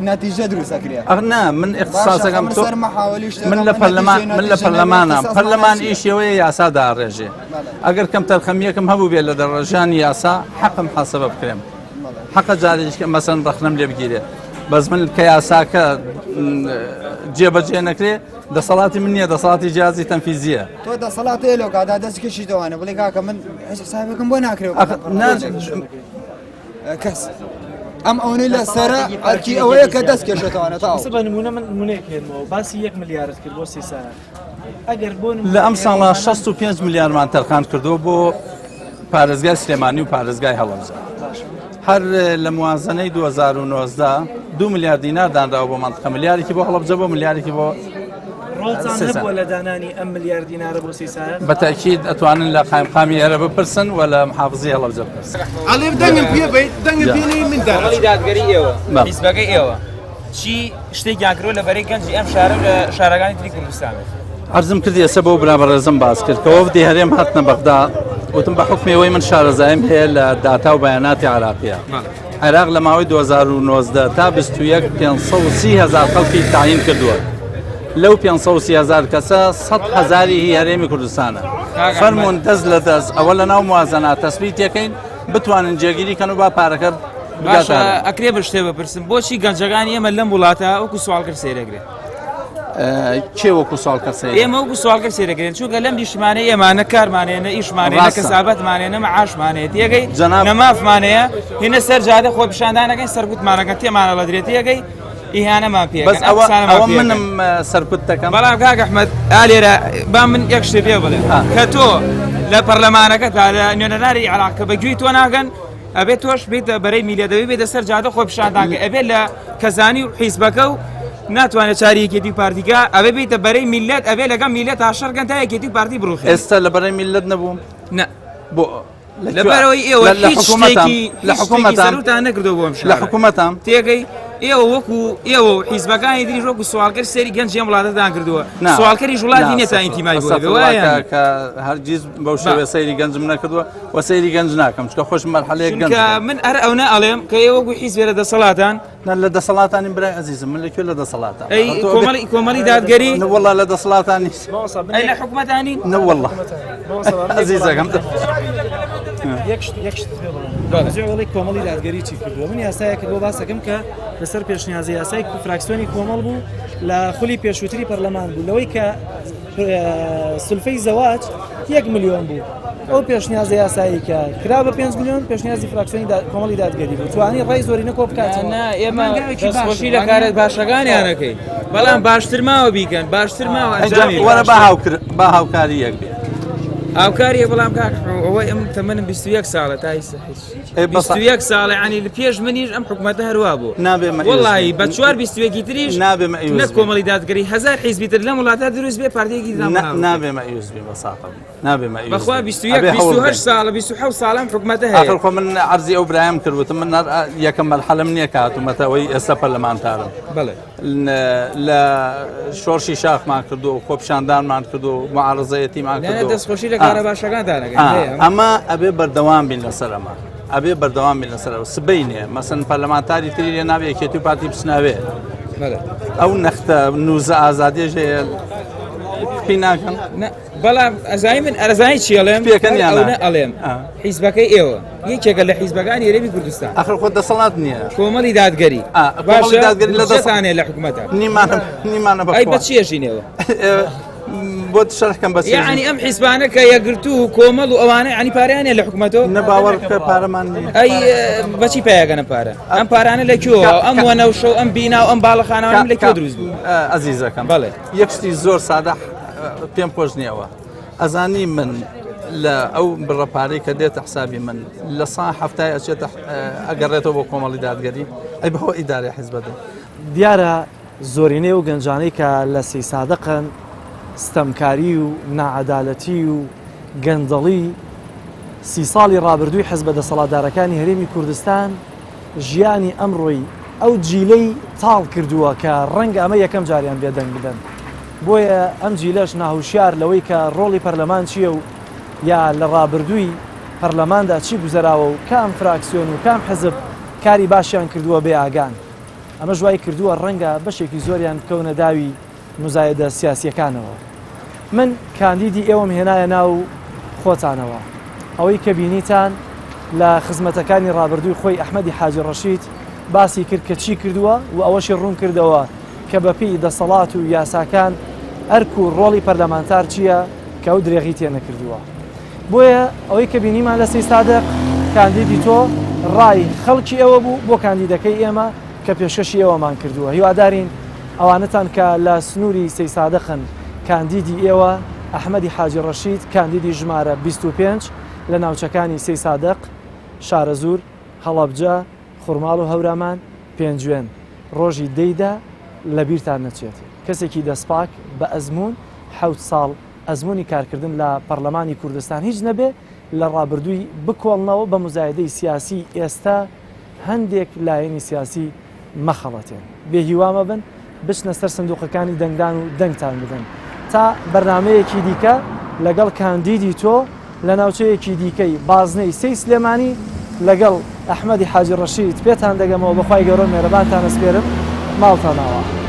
Speaker 3: نەتیجە دروست ئەکرێ.
Speaker 2: ئەخ نا من اختصاصەکەم
Speaker 3: باشە، سەر مەحاوەلی شتەکەم
Speaker 2: من لە پەرلەمان
Speaker 3: نەتیجەی
Speaker 2: من لە
Speaker 3: نەتیجە نەبێ،
Speaker 2: پەرلەمانام
Speaker 3: اختصاص
Speaker 2: پەرلەمان
Speaker 3: معنای چییە؟
Speaker 2: ئیشی ئەوەیە یاسا داڕێژێ
Speaker 3: بەڵێ.
Speaker 2: ئەگەر کەمتەرخەمییەکم هەبوو بێ لە دەڕێژانی یاسا حەقم حاسەبە بکرێم. حەقە جارێکی مەسەن ڕەخنەم لێ بگیرێ بەس من کە یاساکە جێبەجێ نەکرێ دەسەڵاتی من نییە دەسەڵاتی جیازی تەنفیزیە
Speaker 7: تۆ دەسەڵات هەیە لەو کادا دەست کێشیتەوانە بڵێ کاکە من هیچ حسابێکم بۆ ناکرێ کەس ئەم ئەوەی لە سەرە ئەرکی ئەوەیە کە دەست کێشێتەوانە تا
Speaker 1: بە نمونە من نمونەیەک هێنمەوە باسی یەک ملیارد کرد بۆ سیسارە ئەگەر بۆ
Speaker 2: لە ئەم ساڵە 65 ملیارمان تەرخان کردووە بۆ پارێزگای سلێمانی و پارێزگای هەڵەبجە هەر لە موازنەی 2019 دو ملیار دینار دانراوە بۆ منطقە ملیارێکی بۆ هەڵەبجە بۆ ملیارێکی بۆ
Speaker 1: ڕۆڵتان هەبووە لە دانانی ئەم ملیار دینارە بۆ سیسارە؟
Speaker 2: بە تەئکید ئەتوانن لە قایمقامی ئێرە بپرسن و لە محافزی هەڵەبجە بپرسن.
Speaker 8: ئەڵێم دەنگم پێ بەیت دەنگم پێ نەی من دەرەچم.
Speaker 9: کۆمەڵی دادگەری ئێوە، حیزبەکەی ئێوە چی شتێکیان کردووە لە بەرەی گەنجی ئەم شارە و لە شارەکانی تری کوردستان؟
Speaker 2: عەرزم کرد ئێستا بۆ برا بەڕێزم باس کرد کە وەفدی هەرێم هاتنە بەغدا وتم بە حوکمی ئەوەی من شارەزایم هەیە لە داتا و بەیاناتی عێراقیە عێراق لە ماوەی 2019 تا 21 530 هزار خەڵکی تاین کردووە لەو 530 هزار کەسە 100 هزاری هی هەرێمی کوردستانە فەرمونون دەست لە دەست ئەوە لە ناو موازنە تەسبیتەکەین بتوانن جێگیری کەن و با پارەکە
Speaker 9: باشە ئەکرێ بە شتێ بپرسم بۆچی گەنجەکانی ئێمە لەم وڵاتە وەکو سواڵکرد سێرەگرێت
Speaker 2: کێ وەکو سواڵکەر سەیر
Speaker 9: ئێمە وەکو سواڵکەر سەیرەکرێن چونکە لەم نیشتمانەی ئێمە نە کارمانەیە نە ئیشمانەیە نە
Speaker 2: ڕاستە.
Speaker 9: کەسابەتمانەیە نە معاشمانەیە تێگەی
Speaker 2: جەناب-
Speaker 9: نە مافمانەیە هینە سەر جادە خۆپیشاندانەکەین سەرکوتمانەکەن تێمانەڵەدرێت تێگەی ئیهانەمان پێ
Speaker 2: بەس ئەوە ئەوە منم سەرکوت دەکەم
Speaker 9: بەڵام کاک ئەحمەد ئا لێرە با من یەک شتێ پێ بڵێم کە تۆ لە پەرلەمانەکەتا لە نوێنەرانی عێراق کە بە گوێی تۆ ناگەن ئەبێت تۆش بێتە بەرەی میلە دەبێ بێتە سەر جادە خۆپیشاندانکە ئەبێت لە کەزانی و حیزبەکە و ناتوانێت چاری یەکێتی و پارتیکە ئەبێ بیتە بەرەی میلەت ئەبێ لەگەڵ میلەت تا شەڕکەن تا یەکێتی و پارتی بڕوخێن
Speaker 2: ئێستا لە بەرەی میلەت نەبووم
Speaker 9: نە
Speaker 2: بۆ
Speaker 9: لەبەرەوەی ئێوە
Speaker 2: لە
Speaker 9: هیچ
Speaker 2: حکوومەتام
Speaker 9: شتێکی
Speaker 2: لە
Speaker 9: هیچ شتێکی
Speaker 2: حکوومەتام
Speaker 9: سەروتان نەکردەوە بۆ ئەم
Speaker 2: لە
Speaker 9: شارە
Speaker 2: حکوومەتام
Speaker 9: تێگەی ئێوە وەکو ئێوە و حیزبەکانی تریش وەکو سواڵکەر سەیری گەنجی ئەم وڵاتەتان کردووە
Speaker 2: نا.
Speaker 9: سواڵکەریش وڵاتی
Speaker 2: نا،
Speaker 9: نییە تا
Speaker 2: ئەستەغفر-
Speaker 9: ئینتیمای بۆ
Speaker 2: ئەستەغفر
Speaker 9: هەبێ
Speaker 2: الله
Speaker 9: وایە
Speaker 2: کە کە هەرگیز بەو شێوەیە سەیری گەنجم نەکردووە و سەیری گەنج ناکەم چونکە خۆشم مەرحەلەیەک گەنج
Speaker 9: چونکە من هەر ئەونە ئەڵێم کە ئێوە وەکو حیزبێ لە دەسەڵاتان
Speaker 2: نا لە دەسەڵاتانیم برای ئەزیزم من لە کوێ لە دەسەڵاتام
Speaker 9: ئەی کۆمەڵی کۆمەڵی دادگەری
Speaker 2: نە والله لە دەسەڵاتانی
Speaker 9: ئەی لە حکومەتانی
Speaker 2: نە والله ئەزیزەکەم
Speaker 1: یەک شت یەک شت پێ بڵێم بەڵێ کۆمەڵی دادگەری چی کردووە من یاسایەکە بۆ باسەکەم کە لەسەر پێشنیازی یاسای فراکسیۆنی کۆمەڵ بوو لە خولی پێشووتری پەرلەمان بوو لەوەی کە سولفەی زەواج یەک ملیۆن بوو ئەو پێشنیازە یاسایی کە کرا بە 5 ملیۆن پێشنیازی فراکسیۆنی کۆمەڵی دادگەری بوو توانی ڕای زۆری نەکۆ بکات
Speaker 9: نا ئێمە دەستخۆشی لە کارە باشەکانیانەکەی بەڵام باشتر ماوە بیکەن باشتر ماوە ئەنجامی
Speaker 2: وەرە با هاوکر با هاوکاری یەک بێت
Speaker 9: هاوکاریە بەڵام کاک ئەوەی ئەم تەمەنم 21 ساڵە تا ئیستا هیچ 21 ساڵە ینی لە پێش منیش ئەم حکوومەتە هەروا بوو
Speaker 2: نابێ
Speaker 9: وڵی بە چوار بیستوێکی تریش
Speaker 2: نابێ
Speaker 9: نە کۆمەڵی دادگەری هزار حیزبی تر لەم وڵاتە دروست بێ پارتێکی
Speaker 2: نابێ مەئیوس بێ بەساتە نابێ مەئیوس
Speaker 9: بەخوا 21 28 ساڵە 27 ساڵم حکوومەتە هەیە
Speaker 2: ئاخر خۆ من عەرزی ئەو برایم کرد وتم من یەکەم مەرحەلەم نییە کە هاتوومەتەوەی ئێستا پەرلەمانتارم
Speaker 9: بەڵێ
Speaker 2: لە شۆرشی شاخمان کردو و خۆپیشاندانمان کردو و معارزەیەتیمان کردو
Speaker 9: دەستخۆشی لە کارە باشەکانتان
Speaker 2: ئەمە ئەبێ بەردەوام بین لەسەر ئەمە ئەبێ بەردەوام بین لەسەر ئەو سبەینێ مەسەن پەرلەمانتاری تری لێ ناوێ یەکێتی و پارتی بچناوێ ئەو نەختە نوزە ئازادیش هەیە پێی ناکەن
Speaker 9: بەڵام ئەزای من ئەرزانی چی ئەڵێم
Speaker 2: پێکەن یان نا؟
Speaker 9: ئەڵێم حیزبەکەی ئێوە یەکێکە لە حیزبەکانی هەرێمی کوردستان
Speaker 2: ئەخر خۆ دەسەڵات نییە
Speaker 9: کۆمەڵی دادگەری
Speaker 2: کۆمەڵی دادگەری لە
Speaker 9: دەسانێ لە حکوومەتە
Speaker 2: نیمانە نیمانە بە
Speaker 9: ئەی بە چیەژینەوە
Speaker 2: بۆت شەرحکەم بەس
Speaker 9: یعنی ئەم حیزبانە کە یەکگرتوو و کۆمەڵ و ئەوانە ینی پارەیان لە حکوومەتەوە
Speaker 2: نە باوەڕ بکە پارەمان نییە
Speaker 9: ئەی بەچی پیاگەنە پارە ئەم پارانە لە کوێوە ئەم وەنەوشە و ئەم بینا و ئەم باڵەخانەوە لە کوێ دروست بوو
Speaker 2: ئەزیزەکەم
Speaker 9: بەڵێ
Speaker 2: یەک شتی زۆر سادە پێم خۆش نییەوە ئەزانی من لە ئەو بڕە پارەی کە دێتە حسابی من لە سا هەفتای ئەچێتە ئەگەڕێتەوە بۆ کۆمەڵی دادگەری ئەی بەوە ئیدارەی حیزبە دەی.
Speaker 1: دیارە زۆرینەی ئەو گەنجانەی کە لە سەیسادقن ستەمکاری و ناعەدالەتی و گەندەڵی سی ساڵی ڕابردووی حزبە دەسەڵاتدارەکانی هەرێمی کوردستان ژیانی ئەمڕۆی ئەو جیلەی تاڵ کردووە کە ڕەنگە ئەمە یەکەم جاریان بێ دەنگ بدەن. بۆیە ئەم جیلەش ناهوشیار لەوەی کە ڕۆڵی پەرلەمان چییە و یا لە ڕابردووی پەرلەماندا چی گوزەراوە و کام فراکسیۆن و کام حزب کاری باشیان کردووە بێ ئاگان. ئەمەش وای کردووە ڕەنگە بەشێکی زۆریان بکەونە داوی موزایەدە سیاسییەکانەوە. من کاندیدی ئێوەم هێنایە ناو خۆتانەوە. ئەوەی کە بینیتان لە خزمەتەکانی ڕابردووی خۆی ئەحمەدی حاجی ڕەشید باسی کرد کە چی کردووە و ئەوەشی ڕوون کردەوە کە بەپێی دەسەڵات و یاساکان ئەرک و ڕۆڵی پەرلەمانتار چییە کە ئەو درێغی تێ نەکردووە. بۆیە ئەوەی کە بینیمان لە سەیسادق کاندیدی تۆ ڕای خەڵکی ئێوە بوو بۆ کاندیدەکەی ئێمە کە پێشکەشی ئێوەمان کردووە هیوادارین ئەوانەتان کە لە سنووری سەیسادقن کاندیدی ئێوە ئەحمەدی حاجی ڕەشید کاندیدی ژمارە 25 لە ناوچەکانی سەیسادق شارەزوور هەڵەبجە خورماڵ و هەورامان پێنجوێن ڕۆژی دەیدا لەبیرتان نەچێت کەسێکی دەستپاک بە ئەزموون حەوت ساڵ ئەزموونی کارکردن لە پەڕلەمانی کوردستان هیچ نەبێ لە ڕابردووی بکۆڵنەوە بە موزایدەی سیاسی ئێستا هەندێک لایەنی سیاسی مەخەڵەتێن بێ هیوا مەبن بچنە سەر سندوقەکانی دەنگدان و دەنگتان بدەن تا بەرنمەیەکی دیکە لەگەڵ کاندیدی تۆ لە ناوچەیەکی دیکەی بازنەی سێی سلێمانی لەگەڵ ئەحمەدی حاجی ڕەشید پێتان دەگەمەوە بەخوای گەورە مێرەبانتان ئەسپێرم ماڵتان ئاوا.